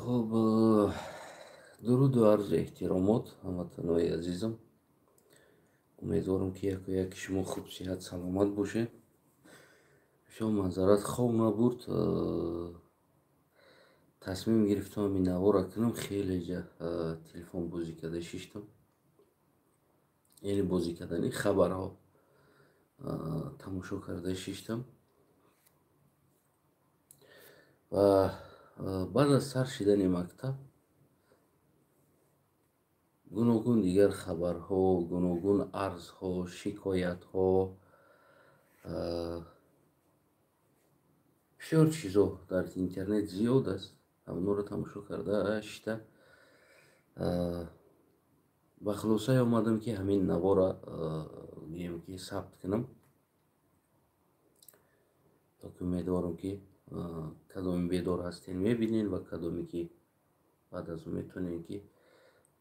Хуб, дуруду арзу эҳтиромот, ҳамватанои азизам. Умедворам, ки яку яки шумо хуб, сиҳат, саломат бошед. Бисёр манзарат хоб набурд, тасмим гирифтам ҳамин навора кунам. Хеле ҷа телефон бозӣ карда шиштам, яъне бозӣ кардани хабарҳо тамошо карда шиштам ва баъд аз сар шидани мактаб гуногун дигар хабарҳо, гуногун арзҳо, шикоятҳо, бисёр чизо дар интернет зиёд аст. Ҳамонро тамошо карда шита ба хулосае омадам, ки ҳамин навора гӯем ки сабт кунам, то ки умедворам, ки кадоме бедор ҳастен, мебинен ва кадоме ки баъд аз он метавонем, ки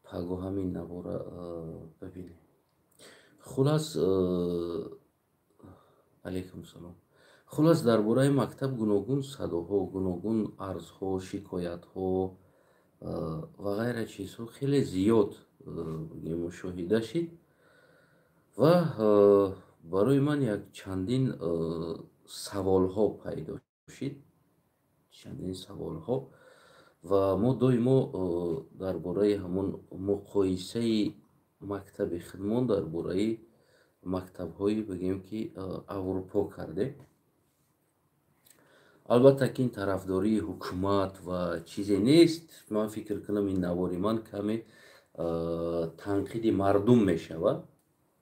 пагоҳ ҳамин навора бибинем. Хулас, алайкум салом. Хулас, дар бораи мактаб гуногун садоҳо, гуногун арзҳо, шикоятҳо ва ғайра чизҳо хеле зиёд мушоҳида шид ва барои ман як чандин саволҳо пайдо шид, чандин саволҳо. Ва мо доимо дар бораи ҳамон муқоисаи мактаби худмон дар бораи мактабҳои, бигӯем ки, Аврупо кардем. Албатта ки ин тарафдории ҳукумат ва чизе нест. Ман фикр кунам, ин навори ман каме танқиди мардум мешавад,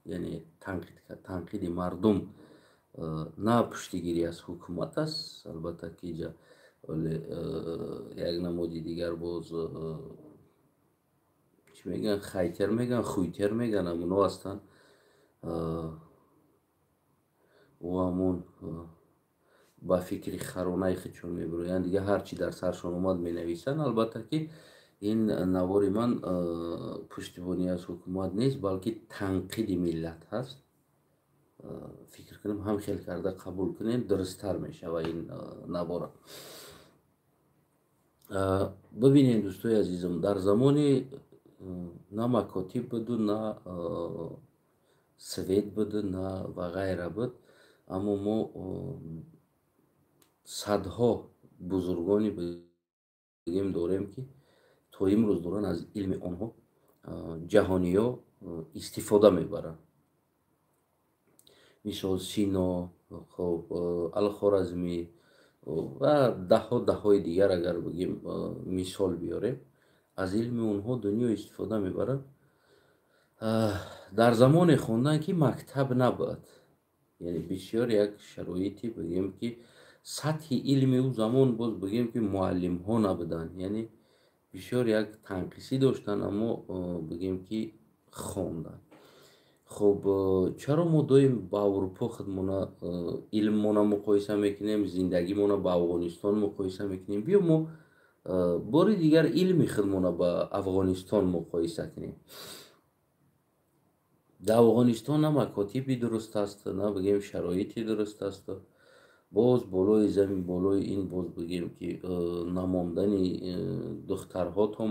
яъне танқиди мардум, на пуштигирӣ аз ҳукумат аст. Албатта ки ҷа як намуди дигар боз чӣ мегӯянд, хайтер мегӯянд, хуйтер мегӯянд, ҳамоно ҳастанд. Ӯ ҳамон ба фикри харонаи худшон мебироянд, дигар ҳар чӣ дар саршон омад, менависанд. Албатта ки ин навори ман пуштибонӣ аз ҳукумат нест, балки танқиди миллат ҳаст. Фикр кунам, ҳам хел карда қабул кунем, дурусттар мешава ин навора. Бибинед, дӯстои азизам, дар замони на макотиб буду, на свет буду, на ва ғайра буд, аммо мо садҳо бузургони, бигем, дорем, ки то имрӯз доранд, аз илми онҳо ҷаҳониё истифода мебаранд. Мисол, Сино, хоб, Алхоразмӣ ва даҳҳо даҳҳои дигар, агар бигем, мисол биёрем, аз илми онҳо дунё истифода мебарад. Дар замоне хондан, ки мактаб набуд, яъне бисёр як шароити, бигем ки, сатҳи илми ӯ замон боз, бигем ки, муаллимҳо набуданд, яъне бисёр як танқисӣ доштанд, аммо, бигем ки, хонданд. Хуб, чаро мо доим ба Аврупо худмона, илммона муқоиса мекунем, зиндагимона ба Афғонистон муқоиса мекунем? Биё, мо бори дигар илми худмона ба Афғонистон муқоиса кунем. Дар Афғонистон на макотиби дуруст аст, на, бигем, шароити дуруст аст. Боз болои замин, болои ин боз, бигем ки, намондани духтарҳо то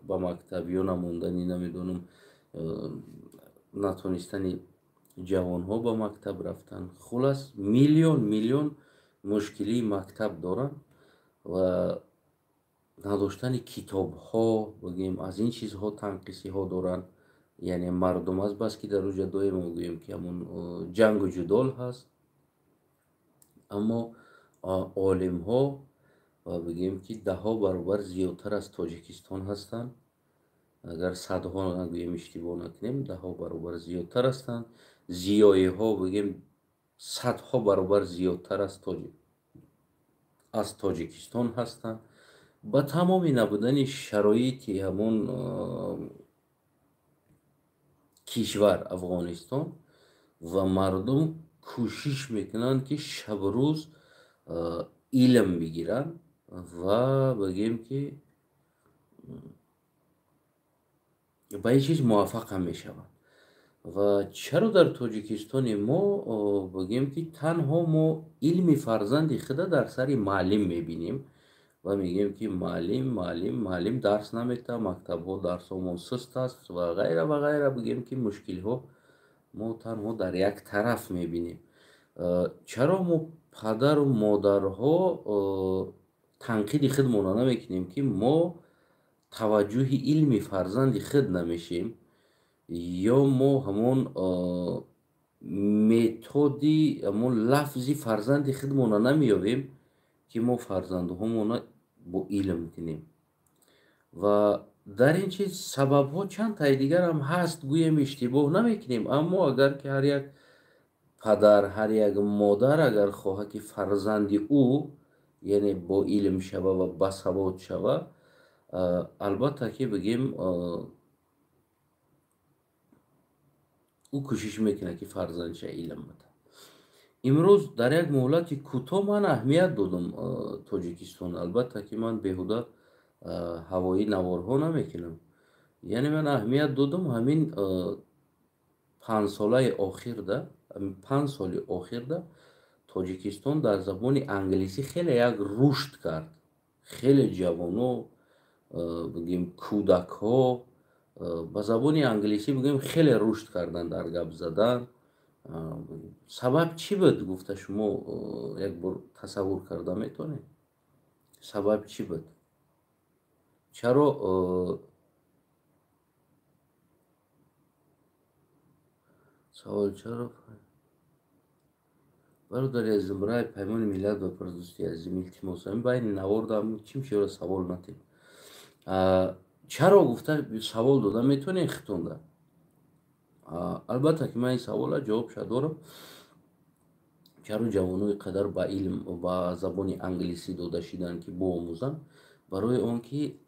ба мактаб ё намондани, намедонам, натонистани ҷавонҳо ба мактаб рафтан. Хулас, миллион миллион мушкилии мактаб доранд ва надоштани китобҳо, бигем, аз ин чизҳо танқисиҳо доранд. Яъне мардум аз бас ки дар уҷа доимо, гӯем ки, ҳамон ҷангу ҷудол ҳаст, аммо олимҳо, бигем ки, даҳҳо баробар зиёдтар аз Тоҷикистон ҳастанд. Агар садҳо нагӯем, иштибоҳ накунем, даҳҳо баробар зиёдтар ҳастанд. Зиёиҳо, бигем, садҳо баробар зиёдтар аз Тоҷикистон ҳастанд. Ба тамоми набудани шароити ҳамон кишвар Афғонистон ва мардум кӯшиш мекунанд, ки шабрӯз илм бигиранд ва, бигем ки, ба ин чиз муваффақ ҳам мешаванд. Ва чаро дар Тоҷикистони мо, бигем ки, танҳо мо илми фарзанди худа дар сари муаллим мебинем? ва мегӯем, ки муаллим, муаллим, муаллим дарс наметаҳад, мактабҳо дарсҳомон суст аст ва ғайра ва ғайра. Бигӯем, ки мушкилҳо мо танҳо дар як тараф мебинем. Чаро мо падару модарҳо танқиди худмонро намекунем, ки мо таваҷҷӯҳи илми фарзанди худ намешем, ё мо ҳамон методи, ҳамон лафзи фарзанди худмонро намеёбем, ки мо фарзандҳомонро бо илм кунем? Ва дар ин чиз сабабҳо чанд таи дигарам ҳаст, гӯем иштибоҳ намекунем. Аммо агар ки ҳар як падар, ҳар як модар агар хоҳад, ки фарзанди ӯ, яъне, бо илм шава ва басавод шава, албатта ки, бигем, ӯ кӯшиш мекунад, ки фарзандша илм бада. Имрӯз дар як муҳлати кӯтоҳ ман аҳамият додам Тоҷикистон. Албатта ки ман беҳуда ҳавоӣ наворҳо намекунам. Яъне ман аҳамият додам, ҳамин 5 солаи охирда, 5 соли охирда Тоҷикистон дар забони англисӣ хеле як рушд кард. Хеле ҷавоно, бигем, кӯдакҳо ба забони англисӣ, бигӯем, хеле рушд карданд дар гап задан. Сабаб чӣ буд, гуфта шумо як бор тасаввур карда метавонед? Сабаб чӣ буд? Чаро? Савол: чаро? Бародари азизм, рай паймони миллат ва дӯсти азизм, илтимос, ҳамин байни наворда чим чиро савол натем. Чаро гуфта савол дода метавонед хитонда. Албатта ки ман ин савола ҷавобша дорам. Чаро ҷавонои қадар ба илм, ба забони англисӣ дода шиданд, ки биомӯзанд? Барои он ки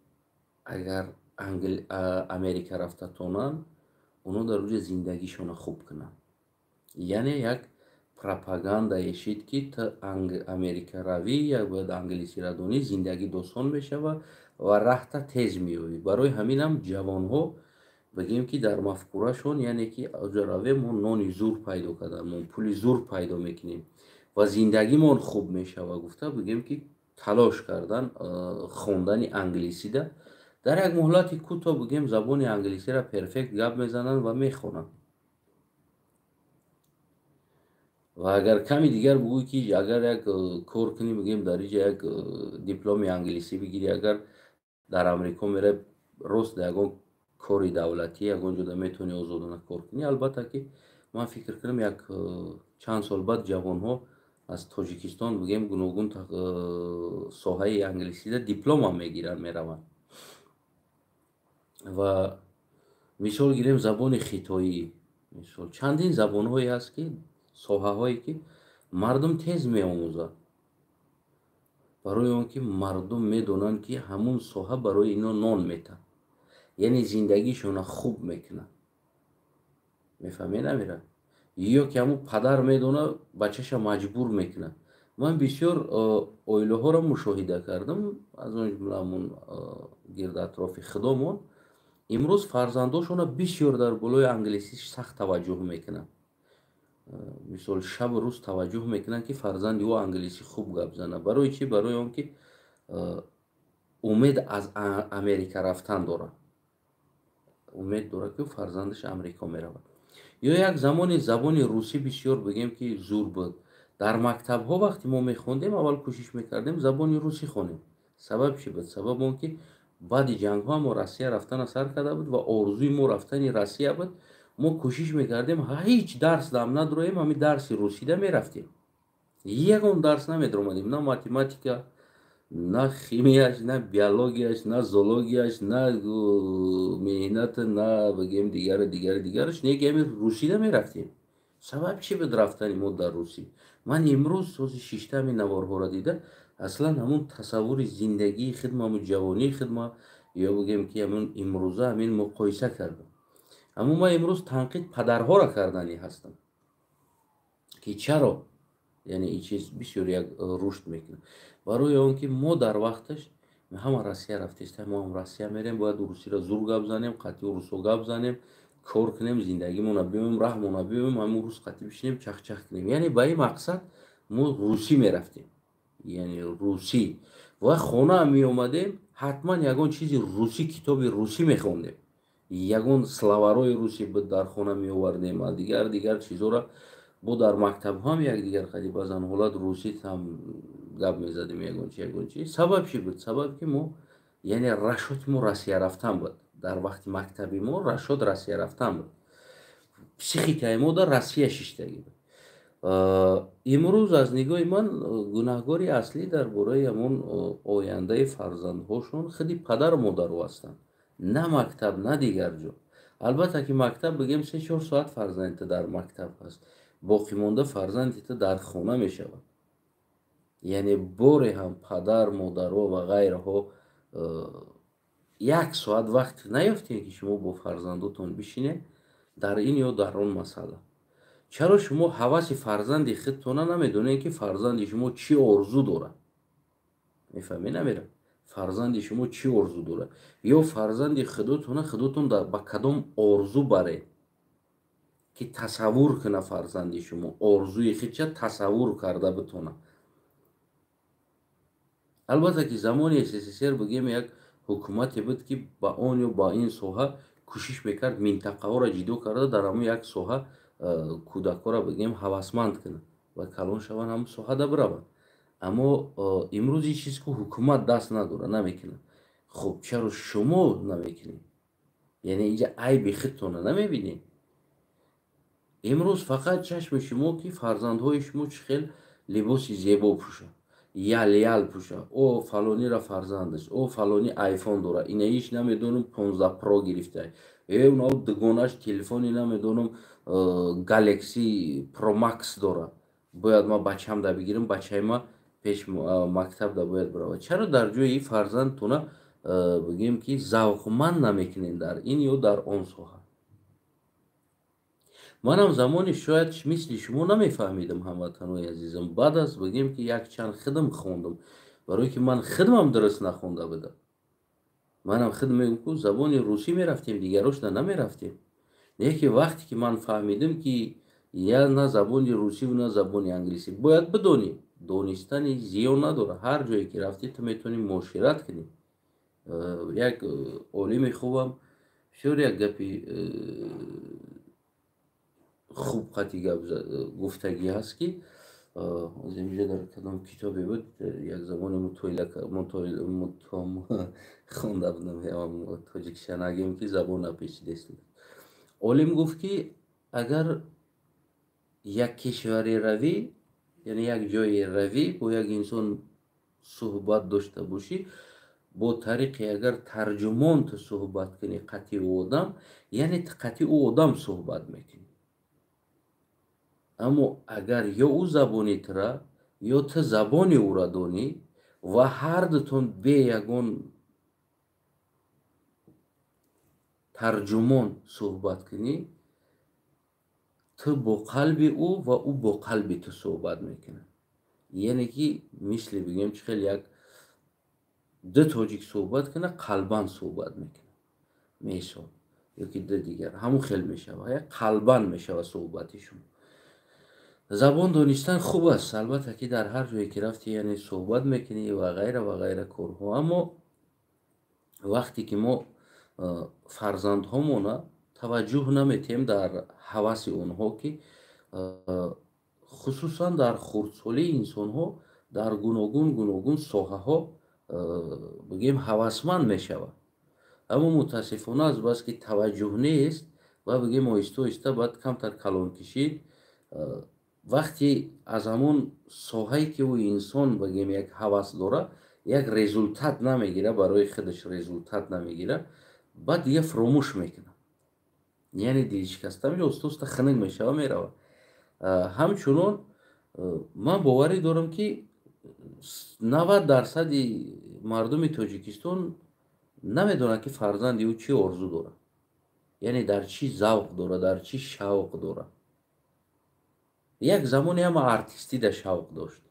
агар Америка рафта тонанд, онҳо дар оҷа зиндагишонро хуб кунанд. Яъне як пропагандае шид, ки ту Америка равӣ, як бояд англисиро донӣ, зиндагӣ осон мешавад ва раҳта тез меёбӣ. Барои ҳаминам ҷавонҳо, бигем, ки дар мафкурашон, яъне ки оҷа равем, мо нони зур пайдо кардан, мо пули зур пайдо мекунем ва зиндагимон хуб мешавад, гуфта, бигем, ки талош кардан хондани англисида. Дар як муҳлати кӯтоҳ, бигем, забони англисиро perfect гап мезананд ва мехонанд. Ва агар ками дигар бугӯй, ки агар як кор кунӣ, бигем, дар иҷа як дипломи англисӣ бигирӣ, агар дар Амрико меравӣ, рост дар ягон кори давлатӣ, ягон ҷода метавонӣ озодона кор кунӣ. Албатта ки ман фикр кунам, як чанд сол баъд ҷавонҳо аз Тоҷикистон, бигем, гуногун соҳаи англисида дипломам мегиранд, мераванд. Ва мисол гирем, забони хитоӣ, мисол, чандин забонҳое ҳаст, ки соҳаҳое ки мардум тез меомӯзад, барои он ки мардум медонанд, ки ҳамун соҳа барои ино нон метаҳад, яъне зиндагишонро хуб мекунад. Мефаҳмед, амира? Ё ки ҳамун падар медонад, бачаша маҷбур мекунад. Ман бисёр оилаҳоро мушоҳида кардам, аз он ҷумла ҳамун гирди атрофи худомон. Имрӯз фарзандошонро бисёр дар болои англисӣ сахт таваҷҷӯҳ мекунанд. Мисол, шабу рӯз таваҷҷӯҳ мекунанд, ки фарзанди ӯ англисӣ хуб гап занад. Барои чӣ? Барои он ки умед аз Америка рафтан дорад, умед дорад, ки фарзандаш Амрико меравад. Ё як замони забони русӣ бисёр, бигем, ки зур буд дар мактабҳо. Вақте мо мехондем, аввал кӯшиш мекардем забони русӣ хонем. Сабаб чӣ буд? Сабаб он ки баъди ҷангҳо мо Россия рафтана сар карда буд ва орзуи мо рафтани Россия буд. Мо кӯшиш мекардем, ҳеҷ дарс дам надроем, ҳамин дарси русида мерафтем, ягон дарс намедромадем, на математика, на химияш, на биологияш, на зоологияш, на меҳната, на, бигем, дигару дигару дигараш. Неки ҳамин русида мерафтем. Сабаб чӣ буд рафтани мо дар русӣ? Ман имрӯз сози шишта ҳамин наворҳоро дида, аслан ҳамун тасаввури зиндагии хидма, ҳамун ҷавонии хидма, ё бигем, ки ҳамун имрӯза ҳамин муқоиса кардам. Аммо ман имрӯз танқид падарҳоро карданӣ ҳастам, ки чаро, яъне, ин чиз бисёр як рушд мекунад. Барои он ки мо дар вақташ ҳама Россия рафтеста, мо ҳам Россия мерем, бояд русиро зур гап занем, қатъи русо гап занем, кор кунем, зиндагимона биёем, раҳмона биёем, ҳамун рус қатъи бишинем, чахчах кунем. Яъне ба ин мақсад мо русӣ мерафтем, яъне русӣ. Ва хона меомадем, ҳатман ягон чизи русӣ, китоби русӣ мехондем, ягон словарои русӣ буд, дар хона меовардем, а дигар дигар чизҳоро бо дар мактабҳоам якдигар қади баъзан ҳолат русӣ ҳам гап мезадем, ягон чи, ягон чи. Сабаб чӣ буд? Сабаб ки мо, яъне расчёти мо Россия рафтан буд. Дар вақти мактаби мо расчёт Россия рафтан буд, психикаи мо дар Россия шиштагӣ буд. Имрӯз аз нигоҳи ман гунаҳгори аслӣ дар бораи ҳамон ояндаи фарзандҳошон худи падару модаро ҳастанд, на мактаб, на дигар ҷо. Албатта ки мактаб, бигем, 3-4 соат фарзанди ту дар мактаб ҳаст, боқимонда фарзанди ту дар хона мешавад. Яъне боре ҳам падар, модаро ва ғайраҳо як соат вақт наёфтем, ки шумо бо фарзандотон бишинед дар ин ё дар он масъала. Чаро шумо ҳаваси фарзанди худтона намедонед, ки фарзанди шумо чӣ орзу дорад? Мефаҳмед, намерам, фарзанди шумо чӣ орзу дорад? Ё фарзанди худотона худотон ба кадом орзу баред, ки тасаввур кунад, фарзанди шумо орзуи худча тасаввур карда битонад? Албатта ки замони СССР, бигем, як ҳукумате буд, ки ба он ё ба ин соҳа кӯшиш мекард, минтақаҳоро ҷидо карда, дар ҳамон як соҳа кӯдакҳоро, бигем, ҳавасманд кунад ва калон шаванд, ҳамон соҳада бираванд. Аммо имрӯз ин чиз ку ҳукумат даст надорад, намекунад. Хуб, чаро шумо намекунед? Яъне инҷа айби худтона намебинед? Имрӯз фақат чашми шумо, ки фарзандҳои шумо чӣ хел либоси зебо пӯшад, ял ял пӯша, о фалонира фарзандаш, о фалони Айфон дора, инаиш намедонам 15 Про гирифта, унав дугонаш телефони намедонам Галакси Про Макс дора, бояд ма бачам да бигирам, бачаи ма пеш мактаб да бояд биравад. Чаро дар ҷои фарзандтона, бигем, ки завқманд намекунед дар ин ё дар он соҳа? Манам замоне шояд мисли шумо намефаҳмидам, ҳамватанои азизам. Баъд аз, бигем, ки якчанд хидм хондам, барое ки ман хидмам дуруст нахонда будам. Манам хидм мегӯм ку забони русӣ мерафтем, дигарошна намерафтем. Леки вақте ки ман фаҳмидам, ки я на забони русиву на забони англисӣ бояд бидонӣ, донистани зиён надорад, ҳар ҷое ки рафтӣ, ту метавонӣ муошират кунӣ. Як олими хубам бисёр як гапи хуб қати гап гуфтагӣ ҳаст, ки инҷа дар кадом китобе буд, як забони хонда будам, тоҷикша нагем, ки забон напечидест. Олим гуфт, ки агар як кишваре равӣ, яъне як ҷое равӣ, бо як инсон суҳбат дошта бошӣ, бо тариқи агар тарҷумон ту суҳбат кунӣ қати ӯ одам, яъне ту қати ӯ одам суҳбат мекунӣ. Аммо агар ё ӯ забони тура, ё ту забони ӯра донӣ ва ҳардутон бе ягон тарҷумон суҳбат кунӣ, ту бо қалби ӯ ва ӯ бо қалби ту суҳбат мекунад. Яъне ки мисли, бигӯем, чӣ хел як ду тоҷик суҳбат кунад, қалбан суҳбат мекунад, мисол, ёки ду дигар, ҳамун хел мешавад, як қалбан мешавад суҳбати шумо. Забон донистан хуб аст, албатта ки дар ҳар ҷое ки рафтӣ, яъне суҳбат мекунӣ ва ғайра ва ғайра корҳо. Аммо вақте ки мо фарзандҳомона таваҷҷӯҳ наметиҳем дар ҳаваси онҳо, ки хусусан дар хурдсолии инсонҳо дар гуногун гуногун соҳаҳо, бигӯем, ҳавасманд мешавад, аммо мутаассифона азбаски таваҷҷӯҳ нест ва, бигӯем, оҳиста оҳиста баъд камтар калон кишид, вақте аз ҳамон соҳае ки ӯ инсон, бигӯем, як ҳавас дорад, як результат намегирад, барои худаш результат намегирад, баъд дига фуромӯш мекунад, яъне дилшикаста мешавад, оҳиста оҳиста хунук мешавад, меравад. Ҳамчунон ман боварӣ дорам, ки 90 дарсади мардуми Тоҷикистон намедонад, ки фарзанди ӯ чӣ орзу дорад, яъне дар чӣ завқ дорад, дар чӣ шавқ дорад. Як замоне ҳама артистида шавқ дошт,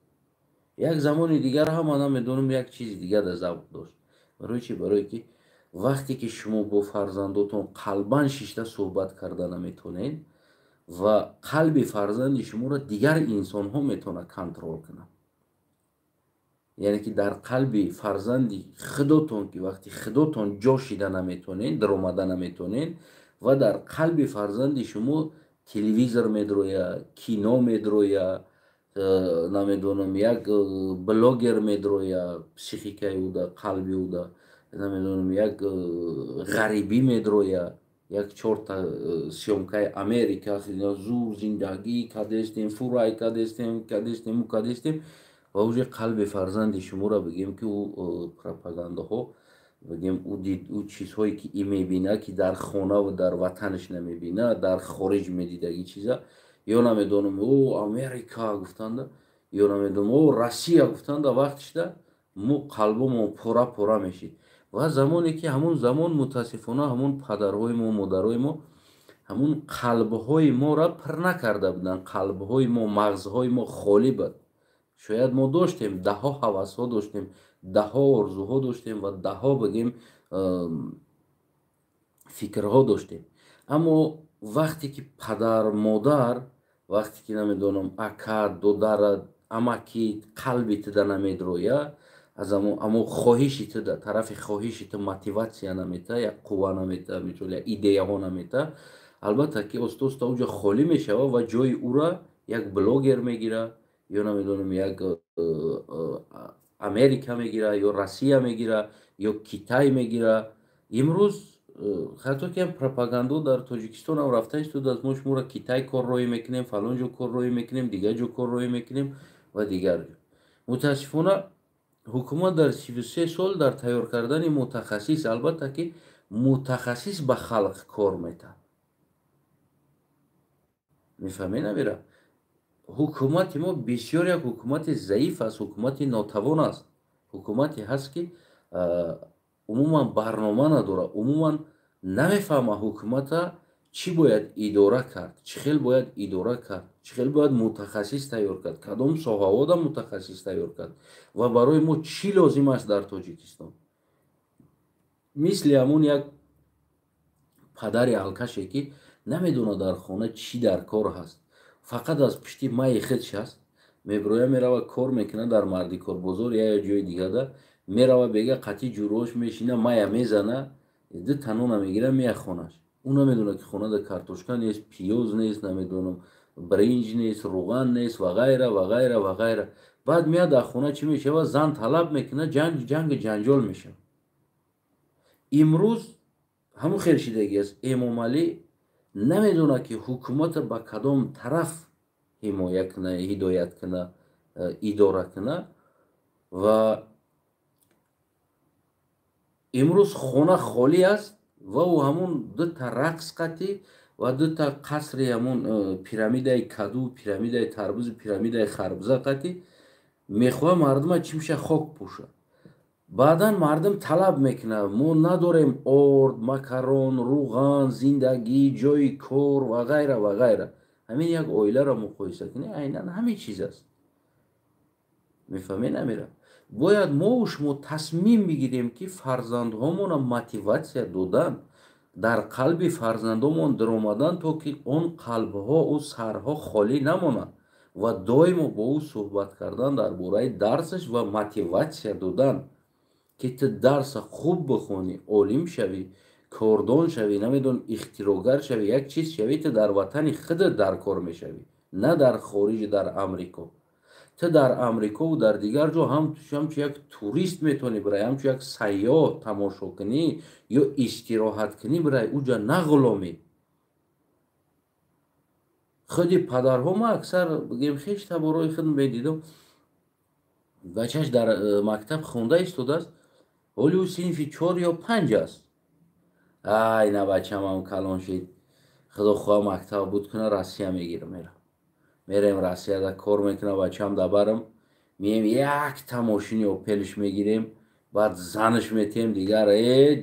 як замони дигар ҳама намедонам як чизи дигар завқ дошт. Барои чӣ? Барое ки вақте ки шумо бо фарзандотон қалбан шишта суҳбат карда наметонед ва қалби фарзанди шуморо дигар инсонҳо метавонад контрол кунад. Яъне ки дар қалби фарзанди худотон, ки вақти худотон ҷо шида наметонен, даромада наметонен, ва дар қалби фарзанди шумо телевизор медроя, кино медроя, намедонам, як блогер медроя, психикаи уда, қалби уда, намедонам, як ғарибӣ медроя, як чорта съёмкаи Америка, зур зиндагӣ кадестем, фурай кадестем, кадестем, кадестем, ва уже қалби фарзанди шуморо, бигем, ки ӯ пропагандаҳо, бигем, ӯ чизҳое ки и мебина, ки дар хонаву дар ватанаш намебина, дар хориҷ медидагӣ чиза, ё намедонам, о Америка гуфтанда, ё намедонам, о Россия гуфтанда, вақтишда мо қалбомон пора пора мешид. Ва замоне ки ҳамун замон, мутаассифона, ҳамун падарҳои мо, модарои мо ҳамун қалбҳои моро пир накарда буданд. Қалбҳои мо, мағзҳои мо холӣ буд. Шояд мо доштем, даҳҳо ҳавасҳо доштем, даҳҳо орзуҳо доштем ва даҳҳо, бигем, фикрҳо доштем. Аммо вақте ки падар, модар, вақте ки, намедонам, ака, додара, амаки қалби туда намедроя, аз амо хоҳиши туда, тарафи хоҳиши ту мотиватсия намета, як қувва намета, мисол, як идеяҳо намета, албатта ки оста оста уҷа холӣ мешава ва ҷои ӯра як блогер мегира, ё, намедонам, як Америка мегира, ё Россия мегира, ё Китай мегира. Имрӯз ҳатто ки пропагандо дар Тоҷикистонам рафта истодааст: мо шуморо Китай кор роҳӣ мекунем, фалон ҷо кор роҳӣ мекунем, дигар ҷо кор роҳӣ мекунем ва дигар ҷо. Мутаассифона, ҳукумат дар 33 сол дар тайёр кардани мутахассис, албатта ки мутахассис ба халқ кор метаҳад, мефаҳмед, намира? Ҳукумати мо бисёр як ҳукумати заиф аст, ҳукумати нотавон аст, ҳукумате ҳаст, ки умуман барнома надорад, умуман намефаҳма ҳукумата чӣ бояд идора кард, чӣ хел бояд идора кард, чӣ хел бояд мутахассис тайёр кард, кадом соҳаҳода мутахассис тайёр кард ва барои мо чӣ лозим аст дар Тоҷикистон. Мисли ҳамун як падари алкаше, ки намедонад дар хона чӣ дар кор ҳаст, фақат аз пушти майи худш аст, меброя, мерава, кор мекунад дар мардикорбозор я ҷои дигада, мерава, бега қатъи ҷурош мешина, мая мезана, ду танона мегира, мея хонаш. Ӯ намедонад, ки хонада картошка нест, пиёз нест, намедонам, бринҷ нест, руған нест ва ғайра, ва ғайра, ва ғайра. Баъд меяд дар хона, чӣ мешавад? Зан талаб мекунад, ҷанг, ҷанҷол мешавад. Имрӯз ҳамун хел шидагӣ аст. Эмомалӣ намедонад, ки ҳукумата ба кадом тараф ҳимоя куна, ҳидоят куна, идора куна. Ва имрӯз хона холӣ аст ва ӯ ҳамун дута рақс қатӣ ва дута қасри, ҳамун пирамидаи каду, пирамидаи тарбузу пирамидаи харбуза қатӣ мехоҳад мардума чӣ меша, хок пӯшад. Баъдан мардум талаб мекунад: мо надорем орд, макарон, руған, зиндагӣ, ҷои кор ва ғайра, ва ғайра. Ҳамин як оиларо муқоиса кунед, айнан ҳамин чиз аст. Мефаҳмед, намира? Бояд мову шумо тасмим бигирем, ки фарзандҳомона мотиватсия додан, дар қалби фарзандомон даромадан, то ки он қалбҳо, ӯ сарҳо холӣ намонад, ва доимо бо ӯ суҳбат кардан дар бораи дарсаш ва мотиватсия додан, ки ту дарса хуб бихонӣ, олим шавӣ, кордон шавӣ, намедонам, ихтирогар шавӣ, як чиз шавӣ, ту дар ватани худат дар кор мешавӣ, на дар хориҷи, дар Амрико. Ту дар Амрикову дар дигар ҷо ҳамчун як турист метавонӣ бирай, ҳамчун як сайёҳ тамошо кунӣ ё истироҳат кунӣ бирай уҷа, на ғуломӣ. Худи падарҳо, ма аксар, бигем, хеш таборои худ медидам, бачаш дар мактаб хонда истодааст, ҳоли ӯ синфи чор ё панҷ аст. Ай, на, бачамам калон шид, худо хоҳа, мактаб буд куна, Россия мегирам, мерам, мерем, Россияда кор мекуна бачам, дабарам, мием, якта мошини Опелш мегирем, баъд занаш метиҳем, дигар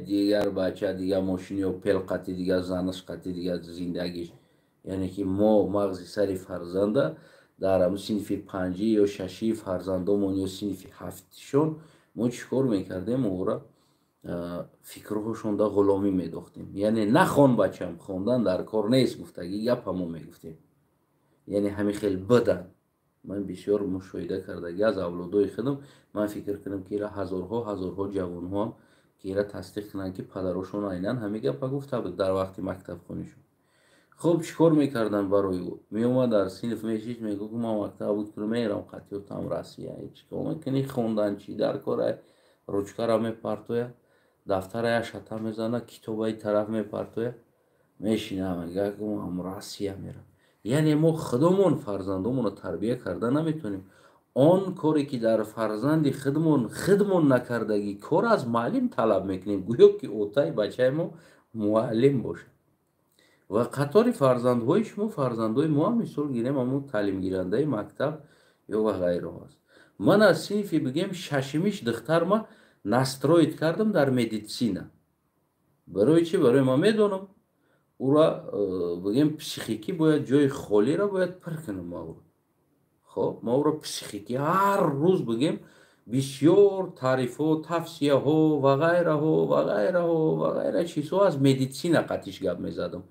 дигар бача, дигар мошини Опел қати, дигар занаш қати, дигар зиндагиш. Яъне ки мо мағзи сари фарзанда дар ҳамн синфи панҷӣ ё шашии фарзандомон ё синфи ҳафтишон мо чӣ кор мекардем? Ора фикрҳошонда ғуломӣ медохтем. Яъне нахон, бачам, хондан дар кор нест гуфтагӣ гапа мо мегуфтем. Яъне ҳамин хел бидан. Ман бисёр мушоҳида кардагӣ аз авлодои худам. Ман фикр кунам, ки ира ҳазорҳо ҳазорҳо ҷавонҳоам, ки ира тасдиқ кунанд, ки падарошон айнан ҳамин гапа гуфта буд дар вақти мактабхонишон. Хуб, чӣ кор мекарданд барои ӯ? Меомад, дар синф мешишт, мегуфт: «Ман мактаб буд кунам, мерам қатиётам Россия». Чӣ кор мекунӣ? Хондан чӣ дар кора? Ручкара мепартоя, дафтара як шата мезана, китобаи тараф мепартоя, мешина, мега: «Ман Россия мерам». Яъне мо худомон фарзандомонро тарбия карда наметавонем. Он коре ки дар фарзанди худмон худмон накардагӣ, кор аз муаллим талаб мекунем, гӯё ки отаи бачаи мо муаллим бошад. Ва қатори фарзандҳои шумо, фарзандҳои мо ҳам, мисол гирем, ҳамун таълимгирандаи мактаб ё ва ғайраҳо аст. Ман аз синфи, бигем, шашимиш духтарма настроить кардам дар медицина. Барои чӣ? Барои ман медонам, ура, бигем, психикӣ бояд ҷои холиро бояд пур кунам ма уро. Хоб, ма уро психикӣ ҳар рӯз, бигем, бисёр таърифҳо, тавсияҳо ва ғайраҳо ва ғайраҳо ва ғайра чизҳо аз медицина қатиш гап мезадам.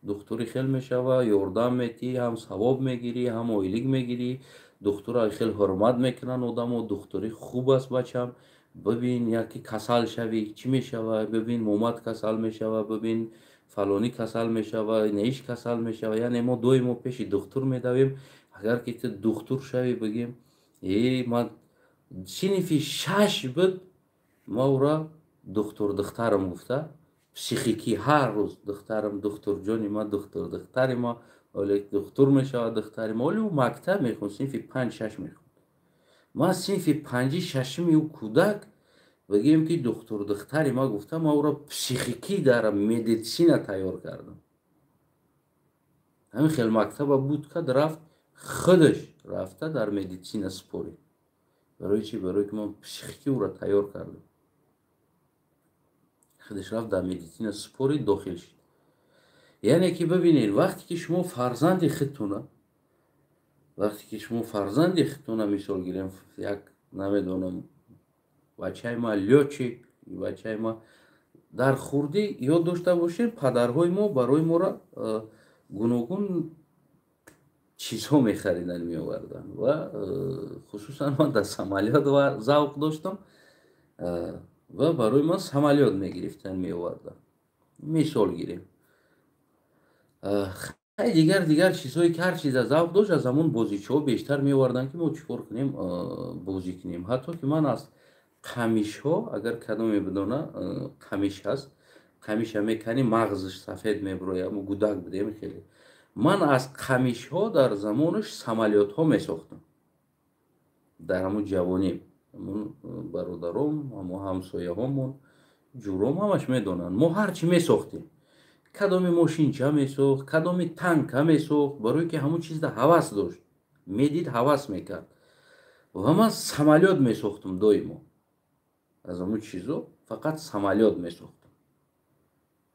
Духтури хел мешава, ёрдам метиҳӣ, ҳам савоб мегирӣ, ҳам ойлик мегирӣ. Духтура хел ҳурмат мекунанд одамо. Духтури хуб аст, бачам. Бибин, яке касал шавӣ, чӣ мешава? Бибин, момад касал мешава, бибин, фалонӣ касал мешава, неиш касал мешава. Яъне мо доимо пеши духтур медавем. Агар ки ту духтур шавӣ, бигем, ман синфи шаш буд, ма ура духтур духтарам гуфта, психикӣ ҳар рӯз: «Духтарам, духтурҷони ма, духтур духтари ма, оле духтур мешавад духтари ма». Оле ӯ мактаб мехонд, синфи панҷ шаш мехонд. Ман синфи панҷи шашими ӯ кӯдак, бигем, ки духтур духтари ма гуфта, ма ӯро психикӣ дар медицина тайёр кардам. Ҳамин хел мактаба буд кад, рафт, худаш рафта дар медицина супорид. Барои чӣ? Барое ки ман психикӣ ӯро тайёр кардам. Худаш рафт, дар медицина супорид, дохил шуд. Яъне ки бибинед, вақте ки шумо фарзанди худтуна, вақте ки шумо фарзанди худтуна, мисол гирем, як, намедонам, бачаи ма лётчик, бачаи ма дар хурдӣ, ёд дошта бошед, падарҳои мо барои моро гуногун чизҳо мехариданд, меоварданд. Ва хусусан ман дар самолёт завқ доштам ва барои ман самолёт мегирифтанд, меоварданд, мисол гирем. Хай, дигар дигар чизҳое ки ҳар чиза завқ дошт, аз ҳамон бозичаҳо бештар меоварданд, ки мо чӣ кор кунем, бозӣ кунем. Ҳатто ки ман аз қамишҳо, агар кадоме бидона, қамиш ҳаст, қамиша меканӣ, мағзаш сафед мебирояд. Мо гудак будем хеле. Ман аз қамишҳо дар замонаш самолётҳо месохтам. Дар ҳамун ҷавонӣ ҳамун бародаром, ҳамун ҳамсояҳомон, ҷуром ҳамаш медонанд, мо ҳар чӣ месохтем. Кадоми мошинча месохт, кадоми танка месохт, барое ки ҳамун чизда ҳавас дошт, медид, ҳавас мекард. Ва ман самолёт месохтам доимо. Аз ҳамун чизо фақат самолёт месохтам,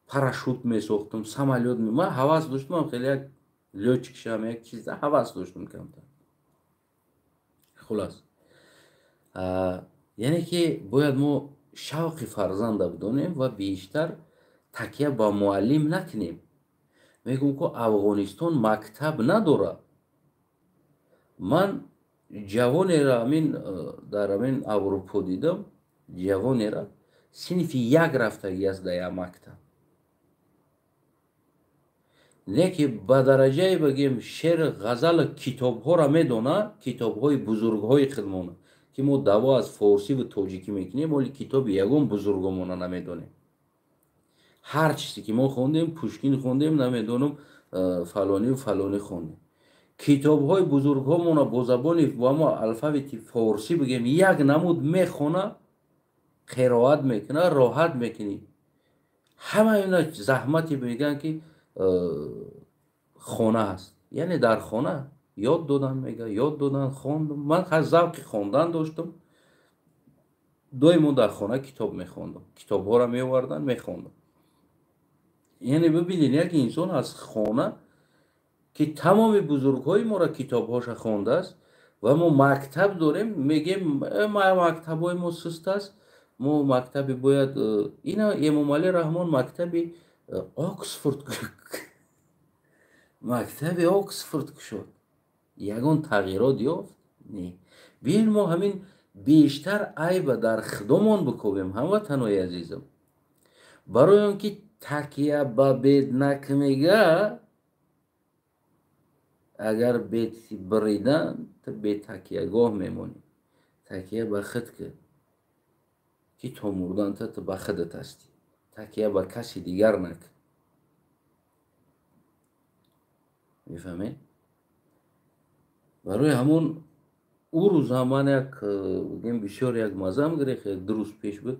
парашют месохтам, самолёт. Ман ҳавас доштам хеле як лётчик шавам, як чизда ҳавас доштам камтар. Хулас, яъне ки бояд мо шавқи фарзанда бидонем ва бештар такя ба муаллим накунем. Мегӯм, ку Афғонистон мактаб надорад. Ман ҷавонеро амин дар амин Аврупо дидам, ҷавонера синфи як рафтагӣ аст дар як мактаб, не ки ба дараҷае, бигем, шеър, ғазалу китобҳоро медона, китобҳои бузургҳои худмона, ки мо даъво аз форсиву тоҷикӣ мекунем, оли китоби ягон бузургомона намедонем. Ҳар чизе ки мо хондем, Пушкин хондем, намедонам, фалонию фалонӣ хондем. Китобҳои бузургҳомона бо забони ба мо алфавити форсӣ, бигем, як намуд мехона, қироат мекуна, роҳат мекунӣ. Ҳама ина заҳмати, мегӯянд, ки хона аст, яъне дар хона ёд додан, мега, ёд додан, хондум. Ман завқи хондан доштам, доимо дар хона китоб мехондам, китобҳоро меовардан, мехондам. Яъне бибинед, як инсон аз хона, ки тамоми бузургҳои моро китобҳоша хондааст, ва мо мактаб дорем, мегем, мактабҳои мо суст аст, мо мактаби бояд. Ина Эмомалӣ Раҳмон мактаби Оксфорд, мактаби Оксфорд кушод. Ягон тағйирот ёфт? Не. Биён мо ҳамин бештар айба дар худомон бикобем, ҳамватанои азизам. Барои он ки такя ба бед накмега, агар бед бридан, ту бетакягоҳ мемонӣ. Такя ба худ кун, ки то мурдан ту ба худат ҳастӣ. Такя ба каси дигар накун. Мефаҳмед? Барои ҳамон ӯ рӯза ман як бигем бисёр як мазам гирифт, як ду рӯз пеш буд.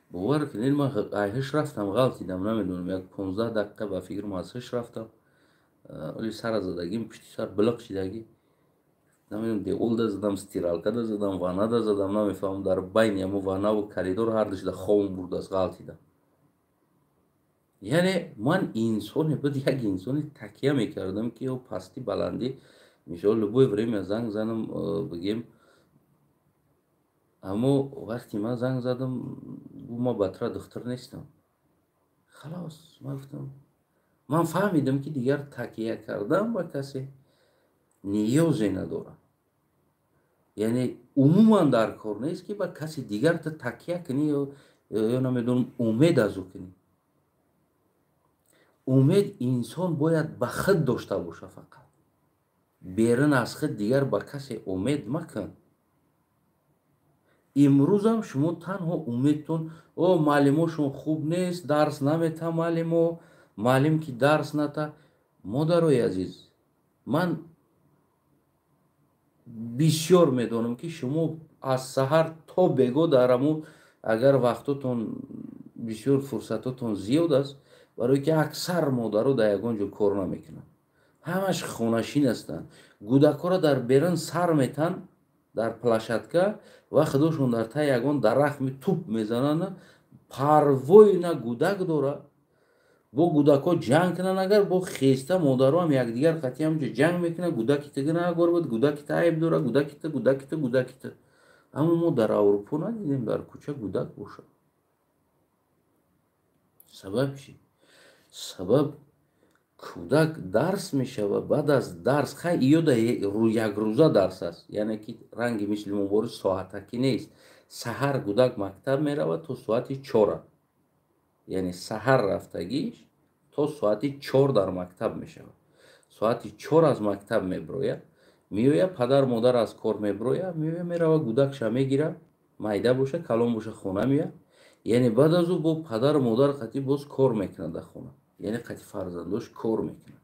Бовар кунед, ман айҳиш рафтам, ғалтидам, намедонам, як 15 дақиқа ба фикрам аз ҳиш рафтам. Оли сара задагим, пушти сар билиқ шидагӣ. Намедонам, деолда задам, стиралкада задам, ваннада задам, намефаҳмам, дар байни ҳамо ваннаву коридор ҳар душда ховм бурдааст, ғалтидам. Яъне ман инсоне буд, як инсони такя мекардам, ки ё пасти баландӣ, мисол любое время занг занам, бигем. Аммо вақте ман занг задам, гуфт ман ба тура духтур нестам. Халос, ман гуфтам, ман фаҳмидам, ки дигар такя кардан ба касе ниёзе надорам. Яъне умуман дар кор нест, ки ба каси дигар ту такя кунӣ ё намедонам умед аз ӯ кунӣ. Умед инсон бояд ба худ дошта боша фақат. Берун аз худ дигар ба касе умед макун. Имрӯзам шумо танҳо умедтон, о муаллимошон хуб нест, дарс намета муаллимо, муаллим ки дарс ната. Модарои азиз, ман бисёр медонам, ки шумо аз саҳар то бего дар ҳамун, агар вақтотон бисёр, фурсатотон зиёд аст, барое ки аксар модаро дар ягон ҷо кор намекунанд, ҳамаш хонашин ҳастанд. Гӯдакҳоро дар берун сар метан дар площадка ва худошон дар таи ягон дарахт туп мезананд. Парвои на гӯдак дора, бо гӯдакҳо ҷанг кунанд, агар бо хеста модаро ҳам якдигар қатъи ҳамҷо ҷанг мекунанд. Гӯдаки ту гунаҳгор буд, гӯдаки ту айб дора, гӯдаки ту, гӯдаки ту, гӯдаки ту. Аммо мо дар Аврупо надидем дар кӯча гӯдак бошад. Сабаб чӣ? Сабаб кӯдак дарс мешавад, баъд аз дарс хай иёда якрӯза дарс аст, яъне ки ранги мисли мубориз соатакӣ нест. Саҳар гӯдак мактаб меравад то соати 4, яъне саҳар рафтагиш то соати 4 дар мактаб мешавад. Соати 4 аз мактаб меброяд, меояд, падар модар аз кор меброяд, меояд, меравад, гӯдакша мегирад, майда боша, калон боша, хона меояд. Яъне баъд аз ӯ бо падару модар қатъи боз кор мекунад дар хона, яъне қатъи фарзандош кор мекунад.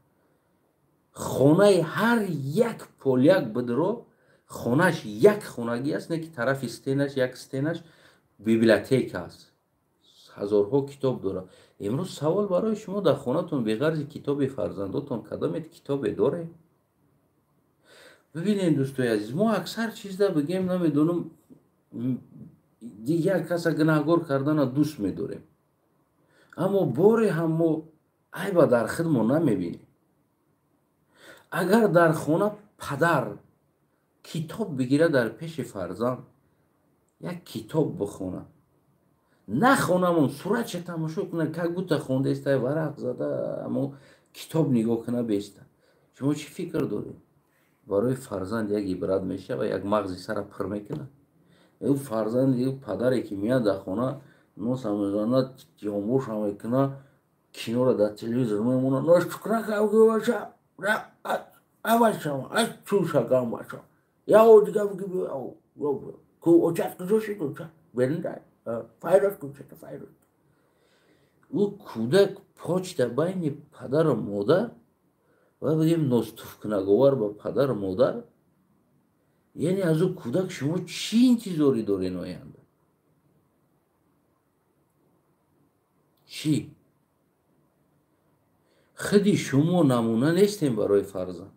Хонаи ҳар як поляк бидро, хонаш як хонагӣ аст, не ки тарафи стенаш як стенаш библиотека аст, ҳазорҳо китоб дорад. Имрӯз савол барои шумо: дар хонатон беғарзи китоби фарзандотон кадомет китобе доред? Бибинед, дӯстои азиз, мо аксар чизда бигем, намедонам, дигар каса гунаҳгор кардана дӯст медорем, аммо боре ҳам мо айба дар худмон намебинем. Агар дар хона падар китоб бигирад, дар пеши фарзанд як китоб бихонад, нахонамон, суратша тамошо кунад, как будто хондаеста, варақ зада, аммо китоб нигоҳ кунад беста. Шумо чӣ фикр доред? Барои фарзанд як ибрат мешава, як мағзи сара пур мекунад. Ӯ фарзанд, ӯ падаре ки меяд дар хона, носа мезанад, ҷомбоша мекунад, киноро дар телевизор мемонад, ӯ кӯдак почта байни падару модар ва бигем ностуфкунаговар ба падару модар. Яъне аз ӯ кӯдак шумо чӣ интизорӣ доред оянда? Чӣ? Худи шумо намуна нестем барои фарзанд.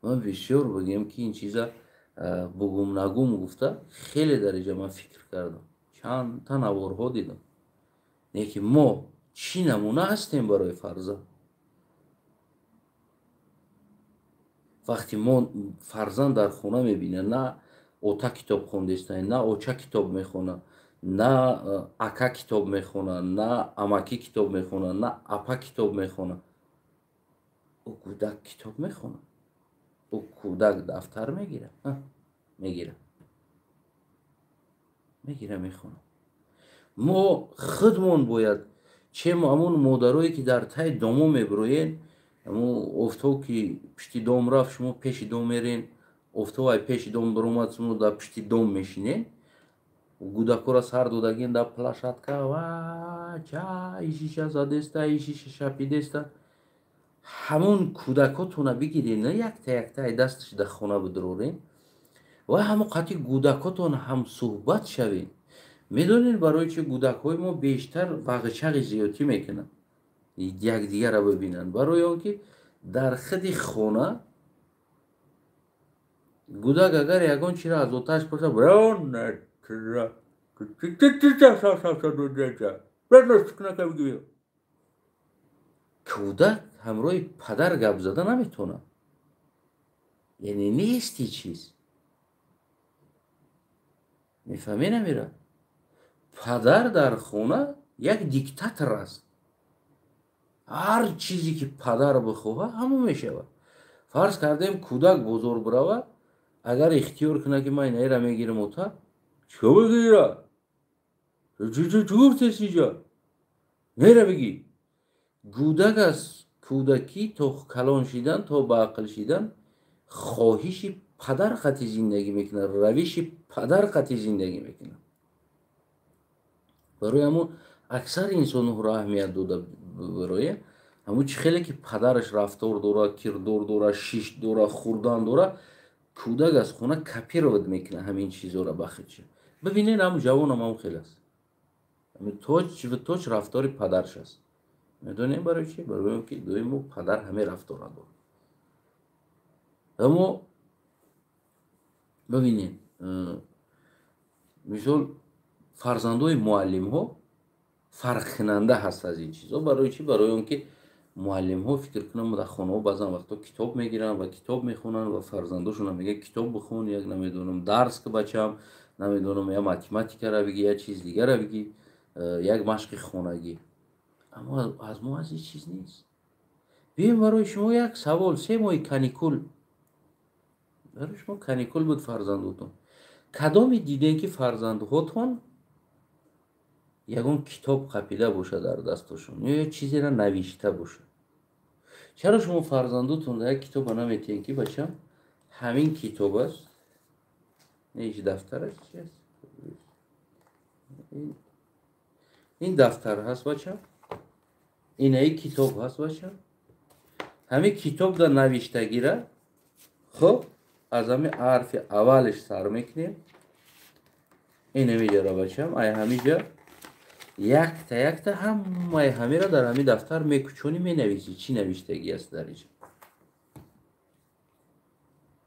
Ман бисёр бигем ки ин чиза бугум нагум гуфта хеле дариҷа ман фикр кардам, чандта наворҳо дидам, не ки мо чӣ намуна ҳастем барои фарзанд. Вақте мо фарзанд дар хона мебинад, на ота китоб хондаиста, на оча китоб мехонад, на ака китоб мехонад, на амакӣ китоб мехонад, на апа китоб мехонад, ӯ кӯдак китоб мехонад. Ӯ кӯдак дафтар мегирад, мегирад, мегира, мехонад. Мо худмон бояд чем ҳамун модарое, ки дар таи домо мебироен, ҳамун офтоб ки пишти дом рафт, шумо пеши дом мерен, офтоб ай пеши дом биромад, шумо дар пишти дом мешинен, гудакҳоро сар додагин дар площадка, ва ча ишиша задеста, ишиша шапидеста. Ҳамун кӯдакотона бигирен, на якта якта ай дасташ дар хона бидурорен ва ҳамон қатъи гудакотон ҳам суҳбат шавед. Медонед, барои чи гудакҳои мо бештар вағчағи зиёдтӣ мекунанд, якдигарро бибинанд? Барои он ки дар худи хона гудак агар ягон чиро аз оташ пурса, кӯдак ҳамроҳи падар гап зада наметавонад, яъне нести чиз. Мефаҳмӣ, намера? Падар дар хона як диктатор аст. Ҳар чизе ки падар бихоҳад, ҳамон мешавад. Фарз кардем, кӯдак бозор биравад, агар ихтиёр кунад, ки ман инаира мегирам, ота чико бигира, чӣ гуфтест, иҷа нера бигӣ. Гудак аз кӯдакӣ то калон шидан, то ба ақл шидан хоҳиши падар қатъи зиндагӣ мекунад, равиши падар қатъи зиндагӣ мекунад. Барои ҳамун аксари инсонҳоро аҳамият дода, барои ҳамун чӣ хеле ки падараш рафтор дорад, кирдор дорад, шишт дорад, хӯрдан дорад, кӯдак аз хона копировать мекунад ҳамин чизҳоро ба худша. Бибинед, ҳамун ҷавонам ҳам хел аст, точ рафтори падарш аст. Медонем барои чи? Барои он ки доимо падар ҳамин рафтора дорад. Аммо бибинед, мисол, фарзандои муаллимҳо фарқкунанда ҳаст аз ин чизҳо. Барои чӣ? Барои он ки муаллимҳо, фикр кунам, дар хонаҳо баъзан вақтҳо китоб мегиранд ва китоб мехонанд ва фарзандошонам мегӯяд: «Китоб бихон, як, намедонам, дарс ки, бачам, намедонам, я математикара бигӣ, я чиз дигара бигӣ, як машқи хонагӣ». Аммо аз мо аз ин чиз нест. Биёем, барои шумо як савол: 3 моҳи каникул, барои шумо каникул буд, фарзандотон кадоме дидем, ки фарзандҳотон ягон китоб қапида бошад дар дастошон ё чизеро навишта бошад? Чаро шумо фарзандотон дар як китоба наметиҳем, ки бачам, ҳамин китоб аст, иш дафтар аст, чи аст, ин дафтар ҳаст, бачам, инаи китоб ҳаст, бачам, ҳамин китоб дар навиштагира, хуб, аз ҳамин ҳарфи аввалиш сар мекунем, инамиҷара, бачам, ай ҳамиҷа якта якта ҳамаи ҳамира дар ҳамин дафтар мекучонӣ, менависӣ, чӣ навиштагӣ аст дар иҷа.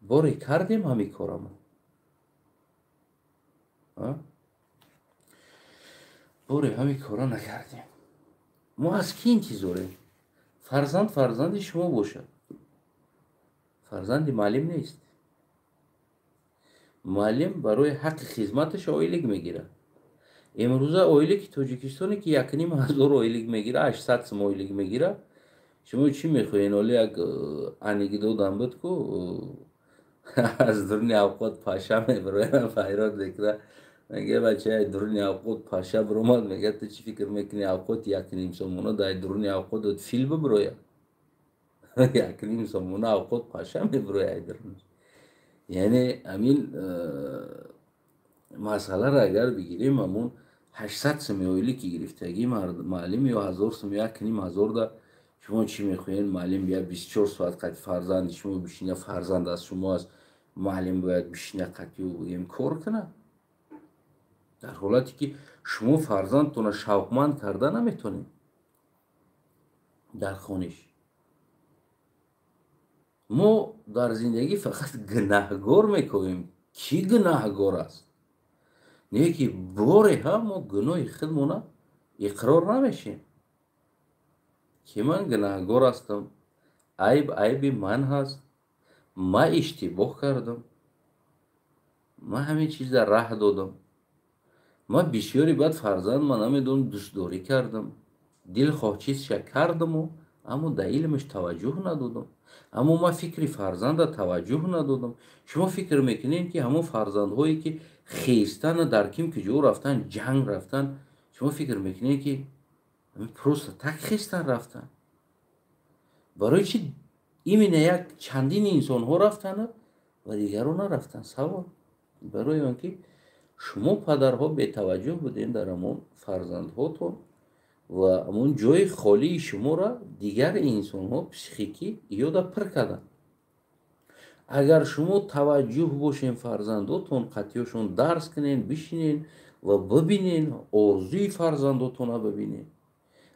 Боре кардем ҳамин корамо? Боре ҳамин кора накардем. Мо аз кӣ интизорем? Фарзанд фарзанди шумо бошад, фарзанди муаллим нест. Муаллим барои ҳаққи хизматаш ойлик мегирад. Имрӯза ойлики Тоҷикистоне, ки 1500 ойлик мегирад, 800 сум ойлик мегирад, шумо чӣ мехоҳед? Оли як анекдотам буд ку, аз дуруни авқот паша мебирояд, файрод мекунад, мега: «Бача, дуруни авқот паша биромад». Мега: «Ту чӣ фикр мекунӣ, авқот 1,5 сомона, дар дуруни авқот фил бибирояд? 1,5 сомона авқот, паша мебирояд». Яъне ҳамин масъаларо агар бигирем, ҳамун 800 суми ойлики гирифтагӣ муаллим ё 1000 сум, 1500 да шумо чӣ мехоҳед? Муаллим бия 24 соат қати фарзанди шумо бишина. Фарзанд аз шумо аст, муаллим бояд бишина қати ӯ, бигем, кор кунад, дар ҳолате ки шумо фарзандтонро шавқманд карда наметонед дар хониш. Мо дар зиндагӣ фақат гунаҳгор мекунем, кӣ гунаҳгор аст, не ки боре ҳам мо гуноҳи худмона иқрор намешем, ки ман гунаҳгор ҳастам, айб айби ман ҳаст, ман иштибоҳ кардам, ман ҳамин чиза раҳ додам, ман бисёри баъд фарзанд, ман намедонам, дӯстдорӣ кардам, дилхоҳ чизша кардаму. Аммо дар илмаш таваҷҷӯҳ надодам. Аммо ман фикри фарзанда таваҷҷӯҳ надодам. Шумо фикр мекунед, ки ҳамон фарзандҳое, ки хестана дар ким ки ҷо рафтан, ҷанг рафтан, шумо фикр мекунед, ки просто так хестан рафтан? Барои чи именно як чандин инсонҳо рафтанд ва дигарон нарафтанд? Савол. Барои он ки шумо падарҳо бетаваҷҷӯҳ будем дар ҳамон фарзандҳотон ва ҳамон ҷои холии шуморо дигар инсонҳо психикӣ ёда пир карданд. Агар шумо таваҷҷӯҳ бошем фарзандотон, қатъиёшон дарс кунен, бишинен ва бибинен, орзуи фарзандотона бибинен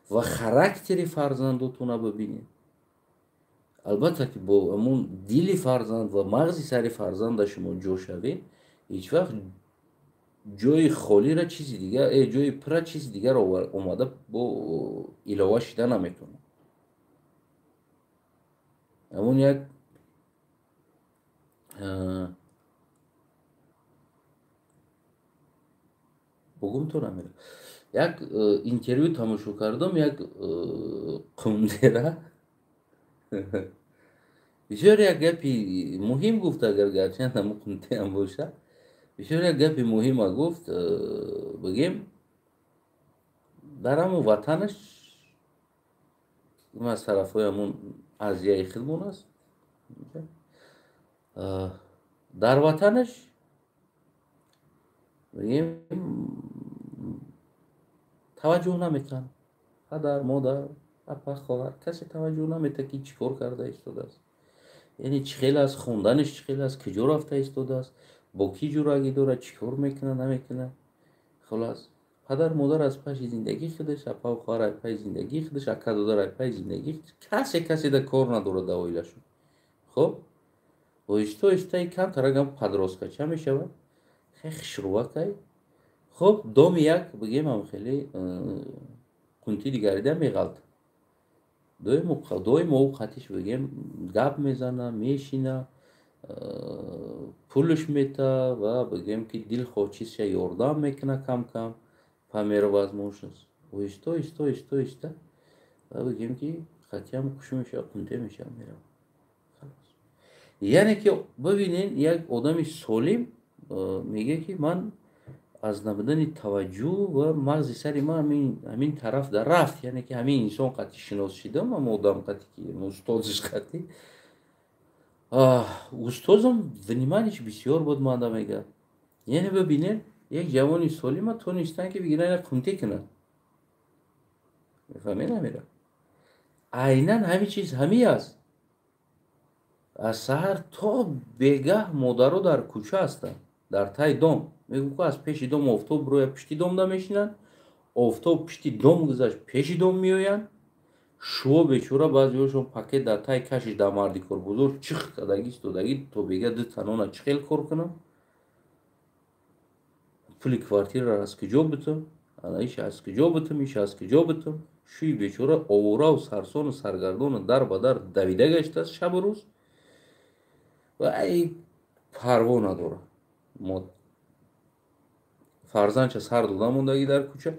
ва характери фарзандотона бибинен. Албатта ки бо ҳамон дили фарзанд ва мағзи сари фарзанда шумо ҷо шавед, ҳеҷ вақт ҷои холира чизи дигар, ҷои пира чизи дигар омада бо илова шида наметавонад. Ҳамон як бугум то намера. Як интервю тамошо кардам, як қундера бисёр як гапи муҳим гуфт, агар гарчанд ҳамон қунтеам боша, бисёр як гапи муҳима гуфт. Бигем, дар ҳамон ватанаш, аз тарафҳои ҳамон Азияи худмон аст, дар ватанаш бигем таваҷҷӯҳ наметаванд. Падар, модар, апа, хоҳар, касе таваҷҷӯҳ наметавад, ки чӣ кор карда истодааст, яъне чӣ хел аст, хонданаш чӣ хел аст, куҷо рафта истодааст, бо кӣ ҷурагӣ дорад, чӣ кор мекунад, намекунад. Хулас, падар модар аз паши зиндагии худаш, апаву хоҳар аз пайи зиндагии худаш, ака додар аз пайи зиндагии худаш, касе каседа кор надорад дар оилашон. Хоб, оҳиста оҳиста камтарагам подросткача мешавад, хеле хушрӯвакай. Хоб, доми як бигем ҳам хеле қунти дигарида меғалта. Доимо ӯ қатиш бигем гап мезана, мешина, пулш мета ва бигем ки дилхоҳ чизша ёрдам мекуна кам-кам по мере возможность. Оҳиста оҳиста оҳиста оҳиста ва бигем ки қатъиям хуш мешавад, қунте мешавад, меравад. Яъне ки бибинен, як одами солим мегӯяд, ки ман аз набудани таваҷҷӯҳ ва мағзи сари ман ҳамин тараф дар рафт, яъне ки ҳамин инсон қатъи шинос шидам, ҳам одам қатъи ки устозиш қатъи устозам вниманиш бисёр буд манда мегӯяд. Яъне бибинед, як ҷавони солима тонистан ки бигиран як қунте кунад. Мефаҳмед намера? Айнан ҳамин чиз ҳамин аст. Аз саҳар то бегаҳ модаро дар кӯча ҳастанд, дар таи дом. Мегӯ ку аз пеши дом офтоб рӯя пишти дом намешинанд, офтоб пишти дом гузашт пеши дом меоянд. Шуо бечора баъзеҳошон пакет дар таи кашиш дар марди корбозор чих кардагӣ истодагӣ то бега ду танона чӣ хел кор кунам, пули квартираро аз куҷо битам, ана иш аз куҷо битам, иш аз куҷо битам. Шӯи бечора овораву сарсону саргардону дар ба дар давида гаштааст шабу рӯз ва ай парво надорад. Фарзандча сар дода мондагӣ дар кӯча,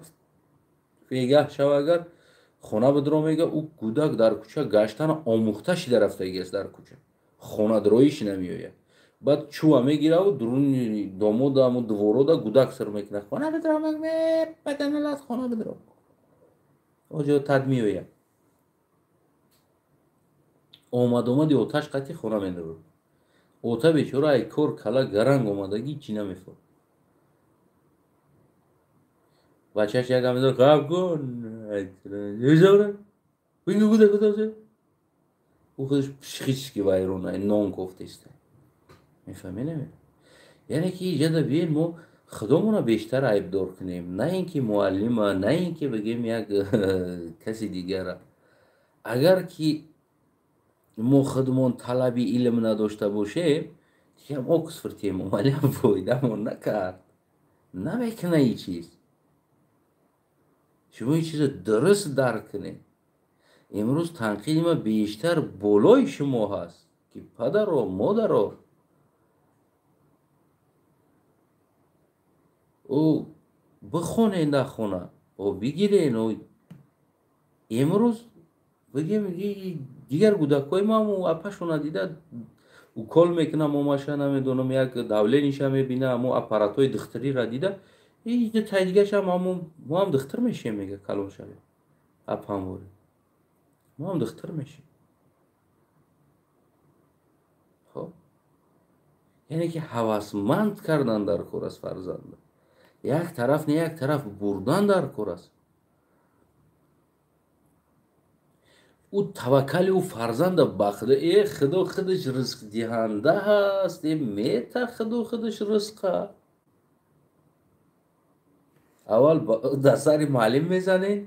бегаҳ шава агар хона бидро мега, ӯ кӯдак дар кӯча гаштана омӯхта шида рафтагиаст, дар кӯча хонадроиши намеояд. Баъд чӯва мегираву дуруни домода аму дворода гудак сир мекунад, хона бидро, баданалат хона бидро, оҷо тад меояд. Омад омади оташ қатъи хона медорад. Ота бечора ай кор кала гаранг омадагӣ чӣ намефорад. Бачаш якам медорад, қаб кун, ӯ худаш психически вайрон, нон кофтеста. Мефаҳмед наме? Яъне ки иҷода биен мо худомона бештар айбдор кунем, на ин ки муаллима, на ин ки бигем як каси дигара. Агар ки мо худмон талаби илм надошта бошем, дигам Оксфорд Эмомалиам фоидамон накард. Намекуна ин чиз. Шумо ин чизро дуруст дарк кунед. Имрӯз танқиди ма бештар болои шумо ҳаст, ки падаро, модаро, ӯ бихонед дар хона, ӯ бигирен. Ӯ имрӯз Бигем дигар кӯдакҳои мо ҳам апашона дида укол мекуна, момаша намедонам, як давлениша мебина, ҳамо аппаратҳои духтариро дида, тай дигаша мо ҳам духтар мешем, мега калон шавем. Апамвори. Мо ҳам духтар мешем. Хоб. Яъне ки ҳавасманд кардан дар кор аст фарзанда. Як тараф не, як тараф бурдан дар кор аст. Ӯ таваккали ӯ фарзанда ба Худо, Худо худаш ризқдиҳанда ҳаст, мета Худо худаш ризқа. Аввал дар сари муаллим мезанед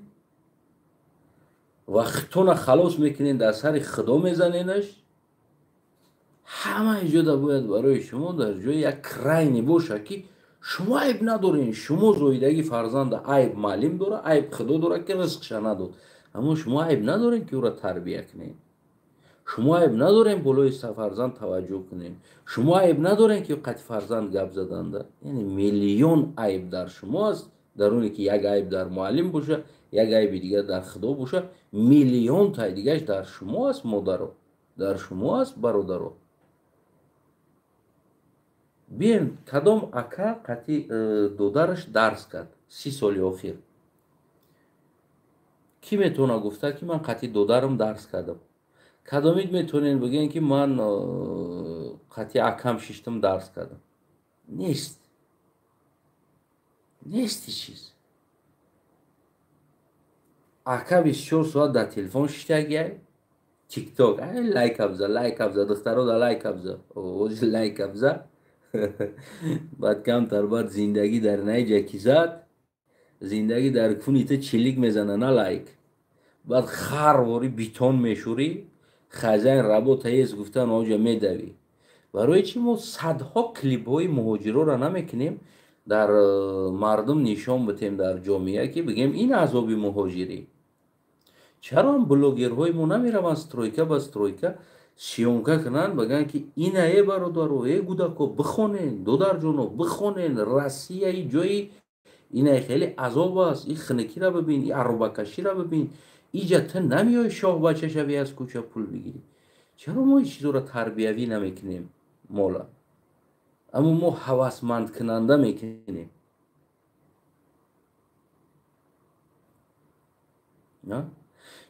ва хитона халос мекунед, дар сари Худо мезаненаш. Ҳама иҷода бояд барои шумо дар ҷои як крайне боша ки шумо айб надоред. Шумо зоидаги фарзанда айб муаллим дора, айб Худо дора ки ризқша надод. Аммо шумо айб надоред ки ӯро тарбия кунед. Шумо айб надоред болои фарзанд таваҷҷӯҳ кунед. Шумо айб надоред ки қати фарзанд гап заданда. Яъне миллион айб дар шумо аст, дар оне ки як айб дар муаллим боша, як айби дигар дар Худо боша, миллион тай дигаш дар шумо аст, модаро, дар шумо аст, бародаро. Биен кадом ака қати додараш дарс кард 30 соли охир? Ки метавона гуфта ки ман қати додарам дарс кардам? Кадомид метавонед бигӯед ки ман қати акам шиштам дарс кардам? Нест. Нест чиз. Ака 24 соат дар телефон шиштагиай, тикток, лайк абза, лайк абза, духтаро да лайк абза, ози лайк абза. Баъд камтар баъд зиндагӣ дар наиҷа ки зад, зиндагӣ дар куни ту чилик мезана, на лайк. Баъд харвори битон мешӯрӣ, хазайн работа ест гуфтан оҷа медавӣ. Барои чӣ мо садҳо клипҳои муҳоҷироро намекунем, дар мардум нишон битем дар ҷомеа ки бигем ин азоби муҳоҷирӣ? Чаро ҳам блогерҳои мо намераванд стройка ба стройка съёмка кунанд, бигӯянд ки ина э бародаро, э гудако, бихонен, додарҷоно, бихонен, Россияи ҷои ина хеле азоб аст, и хинакиро бибин, и арробакаширо бибин, иҷа ту намеои шоҳбача шави аз кӯча пул бигирӣ. Чаро мо ин чизоро тарбиявӣ намекунем мола? Аммо мо ҳавасмандкунанда мекунем.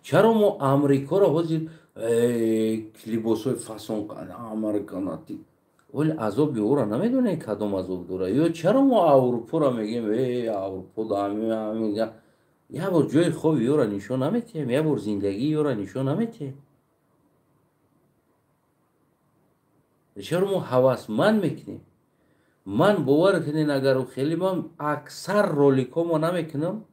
Чаро мо Амрикоро ҳозир либосҳои фасон американати, вале азоби ӯро намедонем кадом азоб дора? Ё чаро мо Аврупоро мегӯем, Аврупо як бор ҷои хоби ёро нишон наметиҳем, як бор зиндагии ёро нишон наметиҳем? Чаро мо ҳавасманд мекунем? Ман бовар кунед, агар хеле ман аксар роликҳомо намекунам.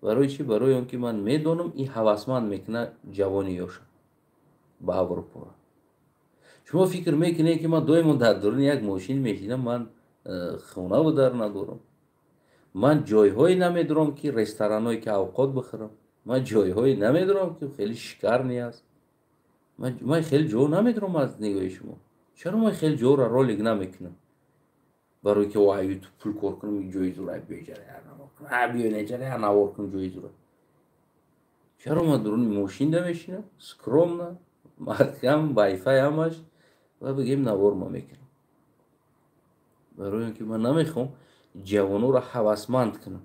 Барои чӣ? Барои он ки ман медонам ин ҳавасманд мекунад ҷавони ёша ба Аврупо. Шумо фикр мекунед ки ман доимо дар дуруни як мошин мешинам, ман хонаву дар надорам, ман ҷойҳое намедорам ки ресторанҳое ки авқот бихӯрам, ман ҷойҳое намедорам ки хеле шикарни аст, ман хеле ҷо намедорам аз нигоҳи шумо. Чаро ман хеле ҷоро ролик намекунам? Барои ки ютуб пул кор кунам, ҷои зура биёнеҷара навор кунам ҷои зура. Чаро ман дуруни мошинда мешинам, скромно, маҳкам, вайфай ҳамаш, ва бигем навор ма мекунам? Барои он ки ман намехоҳам ҷавонҳоро ҳавасманд кунам,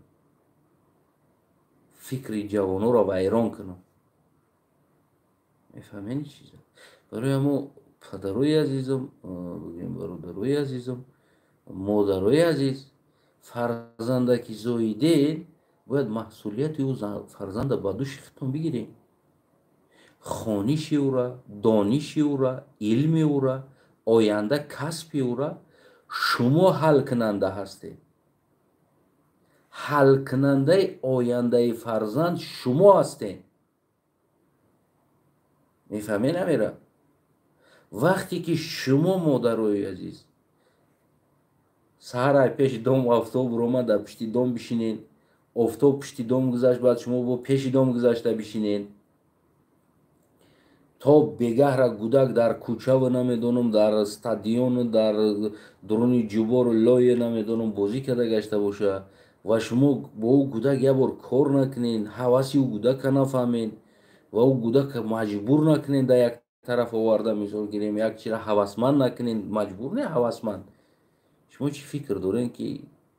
фикри ҷавонҳоро вайрон кунам. Мефаҳмед чиза? Барои ҳамо падарои азизам, бигем бародарои азизам, модарои азиз, фарзанда ки зоидед, бояд маҳсулияти ӯ фарзанда ба дӯши худтон бигиред. Хониши ӯра, дониши ӯра, илми ӯра, оянда касби ӯра шумо ҳалкунанда ҳастед. Ҳалкунандаи ояндаи фарзанд шумо ҳастед. Мефаҳмед намера? Вақте ки шумо модарои азиз саҳар пеши дом офтоб ромад, дар пишти дом бишинед, офтоб пишти дом гузашт, баъд шумо бо пеши дом гузашта бишинед, то бегаҳра гудак дар кӯчаву намедонам, дар стадиону, дар дуруни ҷубору лое намедонам бозӣ карда гашта боша ва шумо бо ӯ гудак як бор кор накунед, ҳаваси ӯ гудака нафаҳмед Ва ӯ кӯдака маҷбур накунен, дар як тараф оварда, мисол гирем, як чира ҳавасманд накунен, маҷбур не, ҳавасманд. Шумо чӣ фикр дорен, ки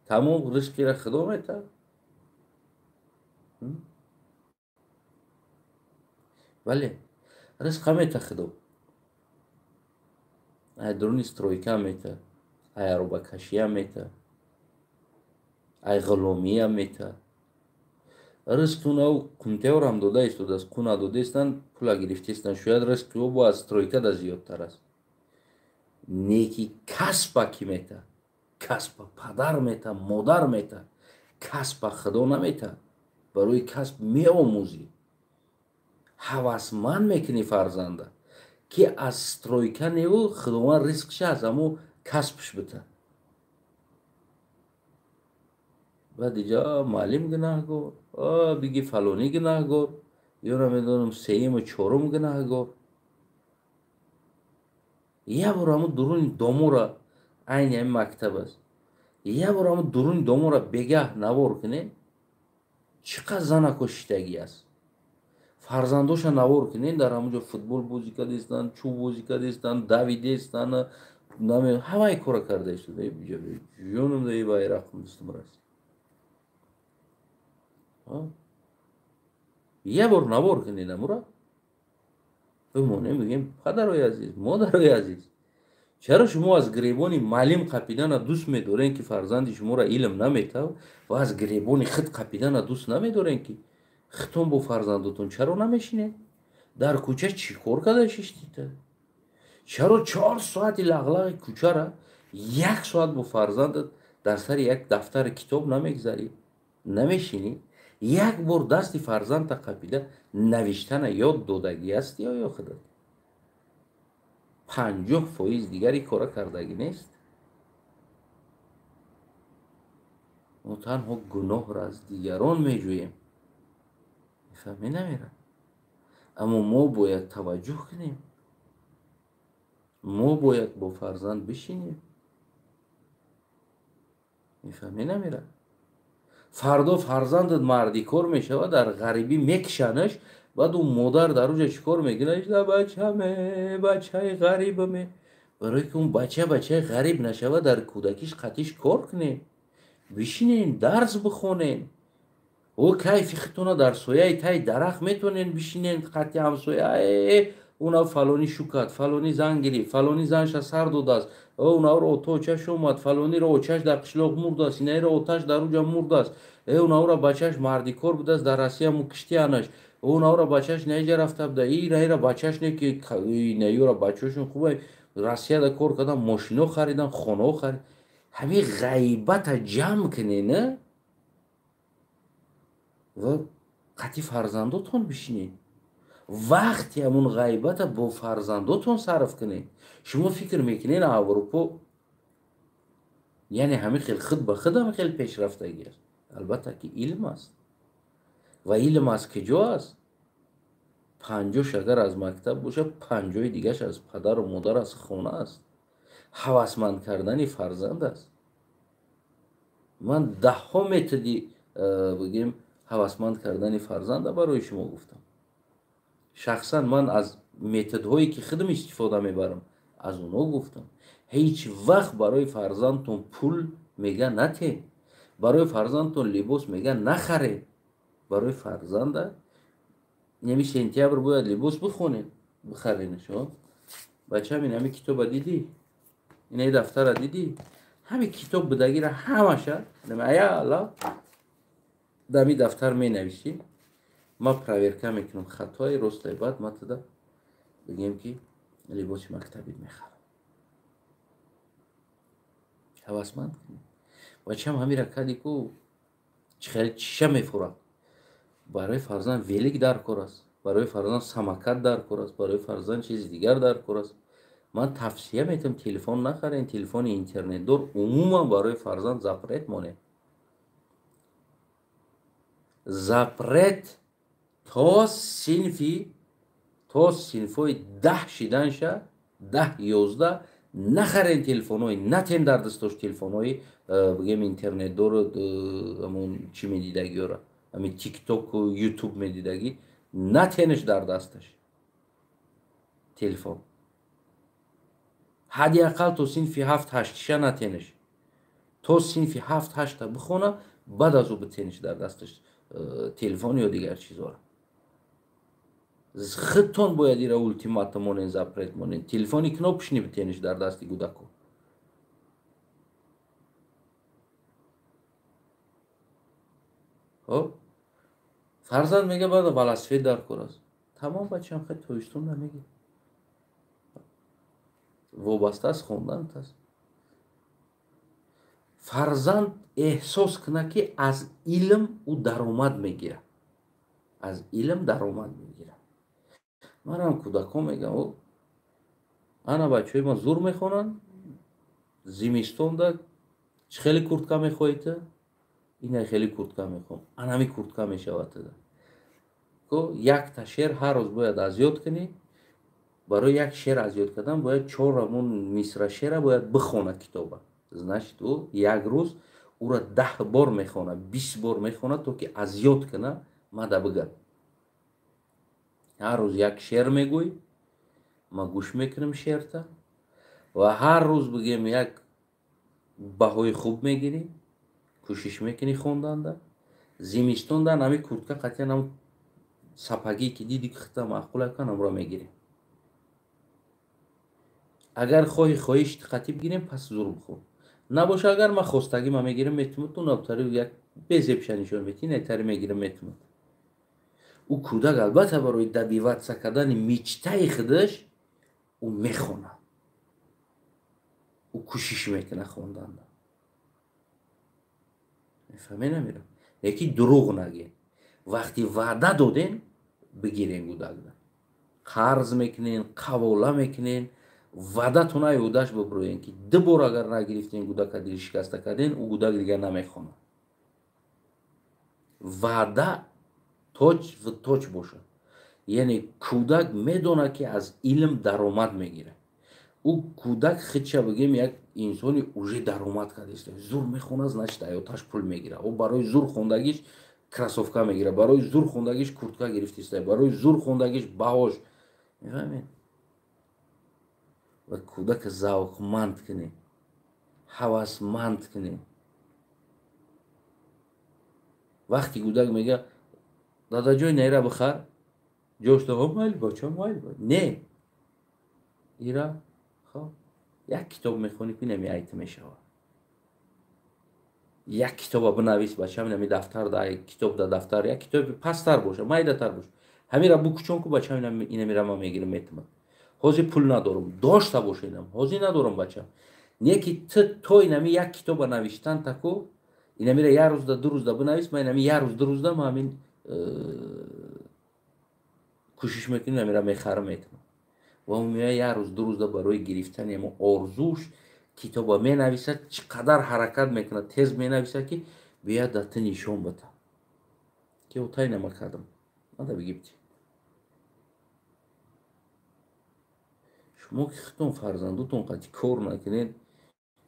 тамом ризқира Худо метаҳад? Бале, ризқа мета Худо. Ай дуруни стройка мета, ай аробакашия мета, ай ғуломия мета. Ризқи унав қунтеорам дода истодааст, қуна додаистанд, пула гирифтаистанд. Шояд ризқи ӯ бо аз стройка да зиёдтар аст. Неки касба кӣ мета? Касба падар мета, модар мета. Касба Худо намета. Барои касб меомӯзӣ, ҳавасманд мекунӣ фарзанда, ки аз стройка неву Худованд ризқша аз ҳамо касбш бита. Баъд иҷа муаллим гунаҳгор, биги фалонӣ гунаҳгор, ё намедонам сеюму чорум гунаҳгор. Як бор ҳамо дуруни домора, айни ҳамин мактаб аст, як бор ҳамо дуруни домора бегаҳ навор кунед, чӣ қадр занако шиштагӣ аст. Фарзандоша навор кунед, дар ҳамон ҷо футбол бозӣ кардастанд, чӯб бозӣ кардастанд, давидестанд, ҳамаи кора карда истода. Ҷонам даи байрақм дастам раст. Як бор навор кунед амура, бимонем, бигем: падарои азиз, модарои азиз, чаро шумо аз гиребони маълим қапидана дӯст медорен, ки фарзанди шуморо илм наметав, ва аз гиребони худ қапидана дӯст намедорен, ки худтон бо фарзандотон чаро намешинед? Дар кӯча чӣ кор карда шиштита? Чаро 4 соати лағлағи кӯчара 1 соат бо фарзандат дар сари як дафтари китоб намегзарӣ, намешинӣ? Як бор дасти фарзандта қапида навиштана ёд додагӣ ҳастӣ ё худат? 50% дигари кора кардагӣ нест. Мо танҳо гуноҳро аз дигарон меҷӯем. Мефаҳмӣ намера? Аммо мо бояд таваҷҷӯҳ кунем, мо бояд бо фарзанд бишинем. Мефаҳмӣ намера? Фардо фарзандат мардикор мешавад, дар ғарибӣ мекишанаш, баъд ӯ модар дар уҷа чӣ кор мекунад? Бачаме, бачаи ғарибаме. Барое ки он бача бачаи ғариб нашавад, дар кӯдакиш қатиш кор кунем, бишинем, дарс бихонем. О кайфи худтона дар сояи таи дарахт метавонед бишинед қати ҳамсоя. Уна фалонӣ шукад, фалонӣ зан гирифт, фалонӣ занша сар додааст, унаро ото очаш омад, фалониро очаш дар қишлоқ мурдааст, инаиро оташ дар уҷа мурдааст, унаро бачаш мардикор будааст, дар Россия мукиштианаш, унаро бачаш наиҷа рафта буда, инаира бачаш не ки инаёра бачаҳошон хуба Россияда кор кардан, мошино харидан, хонаҳо харид. Ҳамин ғайбата ҷамъ кунед ва қати фарзандотон бишинед. Вақти ҳамун ғайбата бо фарзандотон сарф кунед. Шумо фикр мекунед Аврупо яъне ҳамин хел худ ба худ ҳамин хел пешрафтагӣ аст? Албатта ки илм аст. Ва илм аз куҷо аст? 50 агар аз мактаб бошад, 50 дигаш аз падару модар, аз хона аст. Ҳавасманд кардани фарзанд аст. Ман даҳҳо методи бигем ҳавасманд кардани фарзанда барои шумо гуфтам. Шахсан ман аз методҳое ки худам истифода мебарам, аз онҳо гуфтам. Ҳеҷ вақт барои фарзандтон пул мега натен, барои фарзандтон либос мега нахаред. Барои фарзанда неми сентябр бояд либос бихонед, бихаренаш. Бачам, ин ҳами китоба дидӣ? Инаи дафтара дидӣ? Ҳами китоб будагира ҳамаша аяла дами дафтар менависӣ, ман проверка мекунам, хатои ростай, баъд ман туда бигем ки либоси мактабит мехарам. Ҳавасманд кунем. Бачам ҳамира кади ку чиша мефурад. Барои фарзанд велик дар кор аст, барои фарзанд самокат дар кор аст, барои фарзанд чизи дигар дар кор аст. Ман тавсия метавам телефон нахарен, телефони интернетдор умуман барои фарзанд запрет монед. Запрет то синфҳои 10 шиданша, 10 11 нахарен телефонҳои, натен дар дастош телефонҳои бигем интернетдору, ҳамон чӣ медидагиёра, ҳамин тиктоку ютуб медидагӣ Натенеш дар дасташ телефон. Ҳадди ақал то синфи 7-8 натенеш. То синфи 7-8 бихона, баъд аз ӯ битенеш дар дасташ телефон ё дигар чизҳоро. Худтон бояд ира ултиматум монен, запрет монен. Телефони кнопочный битенеш дар дасти кӯдако. Хоб? Фарзанд мега баъд велосипед дар кор аст. Тамом бачам, хеле тобистон намегир. Вобаста аст хонданат аст. Фарзанд эҳсос кунад, ки аз илм ӯ даромад мегирад. Аз илм даромад мегирад. Манам кӯдакон мегам, ана бачаҳои ман зур мехонанд, зимистонда чӣ хеле куртка мехоҳед? Ина хеле куртка мехоҳам. Анами куртка мешавад. Якта шеър ҳар рӯз бояд аз ёд кунӣ. Барои як шеър аз ёд кардан бояд 4 рамон мисра шеъра бояд бихона китоба. Значит, ӯ як рӯз ӯра 10 бор мехона, 20 бор мехона, то ки аз ёд куна, мада бигӯяд. Ҳар рӯз як шеър мегӯй, ма гӯш мекунам шеърта, ва ҳар рӯз бигем як баҳои хуб мегирӣ, кӯшиш мекунӣ хонданда. Зимистонда нами куртка қатъиян ам сапагӣ ки диди хита маъқул кан, амро мегирем. Агар хоҳӣ хоҳиш қатъӣ бигирем, пас зур бихӯр. Набоша, агар ман хостагӣ ма мегирам, метумад, ту набтари як безебша нишон метӣ, нетари мегирам, метумад. Ӯ кӯдак албатта барои добиваться кардани мечтаи худаш ӯ мехонад, ӯ кӯшиш мекунад хонданда. Мефаҳмед намерам? Лекин дурӯғ нагӯед. Вақти ваъда доден, бигирен кӯдакда. Қарз мекунен, қавола мекунен, ваъдатон ай ӯдаш бибурӯен, ки 2 бор агар нагирифтен, кӯдака дилшикаста карден, ӯ кӯдак дигар намехонад. Ваъда точ в точ бошад. Яъне кӯдак медонад, ки аз илм даромад мегирад. Ӯ кӯдак худша бигем як инсони уже даромад кардааст. Зур мехонад, значит ҳаёташ пул мегирад. Ӯ барои зур хондагиш кроссовка мегирад, барои зур хондагиш куртка гирифтааст, барои зур хондагиш баҳош. Мефаҳмед? Ва кӯдака завқманд кунед, ҳавасманд кунед. Вақти кӯдак мегӯяд: дадаҷой, нера бихар, ҷош да майли бача, майли. Не, ира хоб як китоб мехонӣ, ки инами айта мешавад. Як китоба бинавис, бачам, инами дафтар да китоб да дафтар, як китоби пасттар боша, майдатар боша. Ҳамира букучон ку, бачам, инамира ман мегирам, метимад. Ҳозир пул надорам, дошта боша инам, ҳозир надорам, бачам. Не ки ту то инами як китоба навиштан таку, инамира як рӯзда, 2 рӯзда бинавис, ман инами як рӯз, 2 рӯзда ман ҳамин кӯшиш мекунем, инамира мехарам, метимам. Ва ӯ меояд як рӯз, 2 рӯзда барои гирифтани ҳамон орзуш китоба менависад, чӣ қадар ҳаракат мекунад, тез менависад, ки биёяд дар ту нишон бата, ки отай нама кардам, мада бигибти. Шумо ки худтон фарзандутон қатъи кор накунед,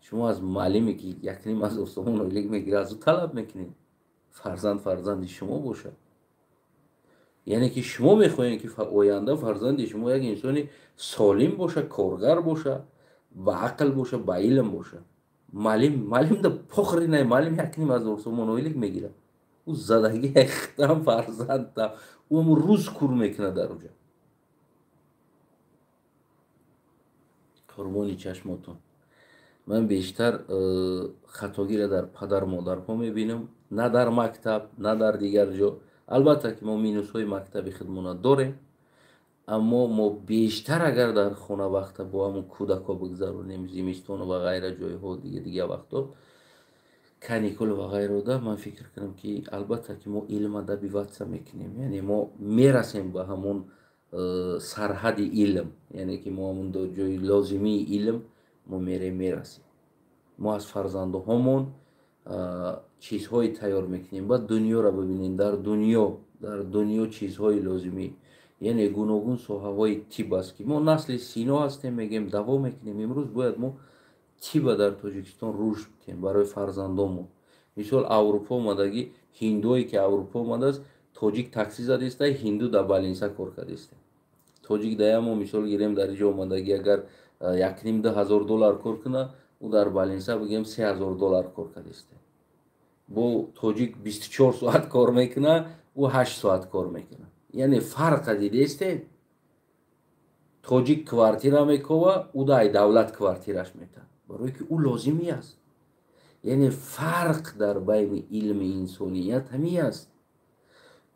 шумо аз муаллиме ки 1,5 сомон ойлик мегирад, аз ӯ талаб мекунед фарзанд фарзанди шумо бошад. Яъне ки шумо мехоҳед, ки оянда фарзанди шумо як инсони солим бошад, коргар бошад, ба ақл бошад, ба илм бошад. Муаллим да похри най, муаллим 1,5 сомон ойлик мегирад. Ӯ задагӣ худам фарзандам, ӯ рӯз кур мекунад дар уҷа. Қурбони чашмотон. Ман бештар хатогиро дар падар модарҳо мебинам, на дар мактаб, на дар дигар ҷо. Албатта ки мо минусҳои мактаби худмона дорем, аммо мо бештар агар дар хона вақта бо ҳамон кӯдакҳо бигзаронем, зимистону ва ғайра ҷойҳо, дига вақтҳо, каникул ва ғайрода, ман фикр кунам, ки албатта ки мо илма добиваться мекунем, яъне мо мерасем ба ҳамон сарҳади илм, яъне ки мо ҳамон ҷои лозимии илм мо мерем, мерасем. Мо аз фарзандҳомон чизҳое тайёр мекунем, баъд дунёро бибинем, дар дунё чизҳои лозимӣ, яъне гуногун соҳаҳои тиб аст, ки мо насли Сино ҳастем, мегӯем, давом мекунем. Имрӯз бояд мо тиба дар Тоҷикистон рушд кунем барои фарзандонмон. Мисол, Аврупо омадагӣ, ҳиндое ки Аврупо омадааст, Тоҷик такси задеста, ҳинду дар больница кор кардеста. Тоҷик даямо, мисол гирем, дар иҷо омадагӣ, агар 1,5-2 ҳазор доллар кор куна, ӯ дар больница, бигем, 3000 доллар кор кардеста. Бо тоҷик 24 соат кор мекуна, ӯ 8 соат кор мекуна. Яъне фарқа дидесте? Тоҷик квартира мекова, ӯ дай давлат квартираш метаҳад, барое ки ӯ лозимӣ аст. Яъне фарқ дар байни илми инсоният ҳамин аст.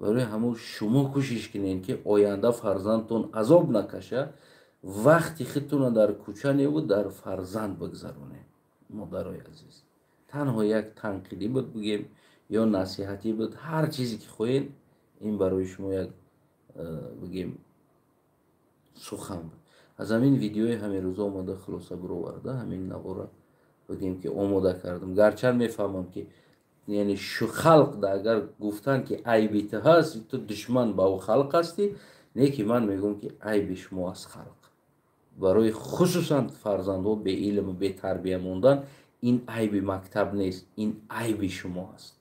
Барои ҳамун шумо кӯшиш кунед, ки оянда фарзандтон азоб накаша. Вақти худтона дар кӯча неву дар фарзанд бигзаронед. Модарои азиз, танҳо як танқидӣ буд, бигем, ё насиҳатӣ буд, ҳар чизе ки хоҳед, ин барои шумо як бигем, сухан буд. Аз ҳамин видеои ҳамин рӯза омада, хулоса бироварда, ҳамин навора, бигем, ки омода кардам. Гарчанд мефаҳмам, ки яъне халқ да агар гуфтан, ки айби ту ҳаст, ту душман ба ӯ халқ ҳастӣ. Не, ки ман мегӯям, ки айби шумо аст, халқ. Барои хусусан фарзандҳо беилму бетарбия мондан, ин айби мактаб нест, ин айби шумо аст.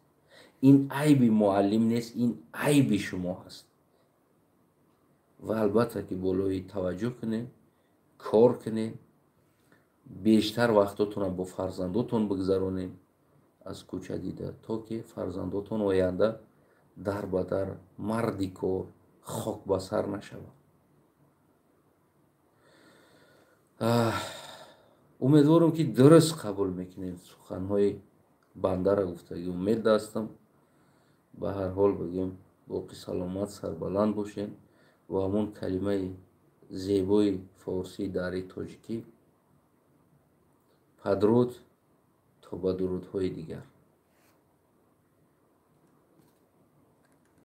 Ин айби муаллим нест, ин айби шумо аст. Ва албатта, ки болои таваҷҷӯҳ кунед, кор кунед, бештар вақтотонро бо фарзандотон бигзаронед, аз кӯча дида, то ки фарзандотон оянда дар ба дар, марди кор, хок ба сар нашавад. Умедворам, ки дуруст қабул мекунем суханҳои бандара. Гуфтагӣ умед ҳастам. Ба ҳар ҳол, бигем, боқӣ саломат, сарбаланд бошем. Ва ҳамон калимаи зебои форсии дари тоҷикӣ: падруд, то ба дурудҳои дигар.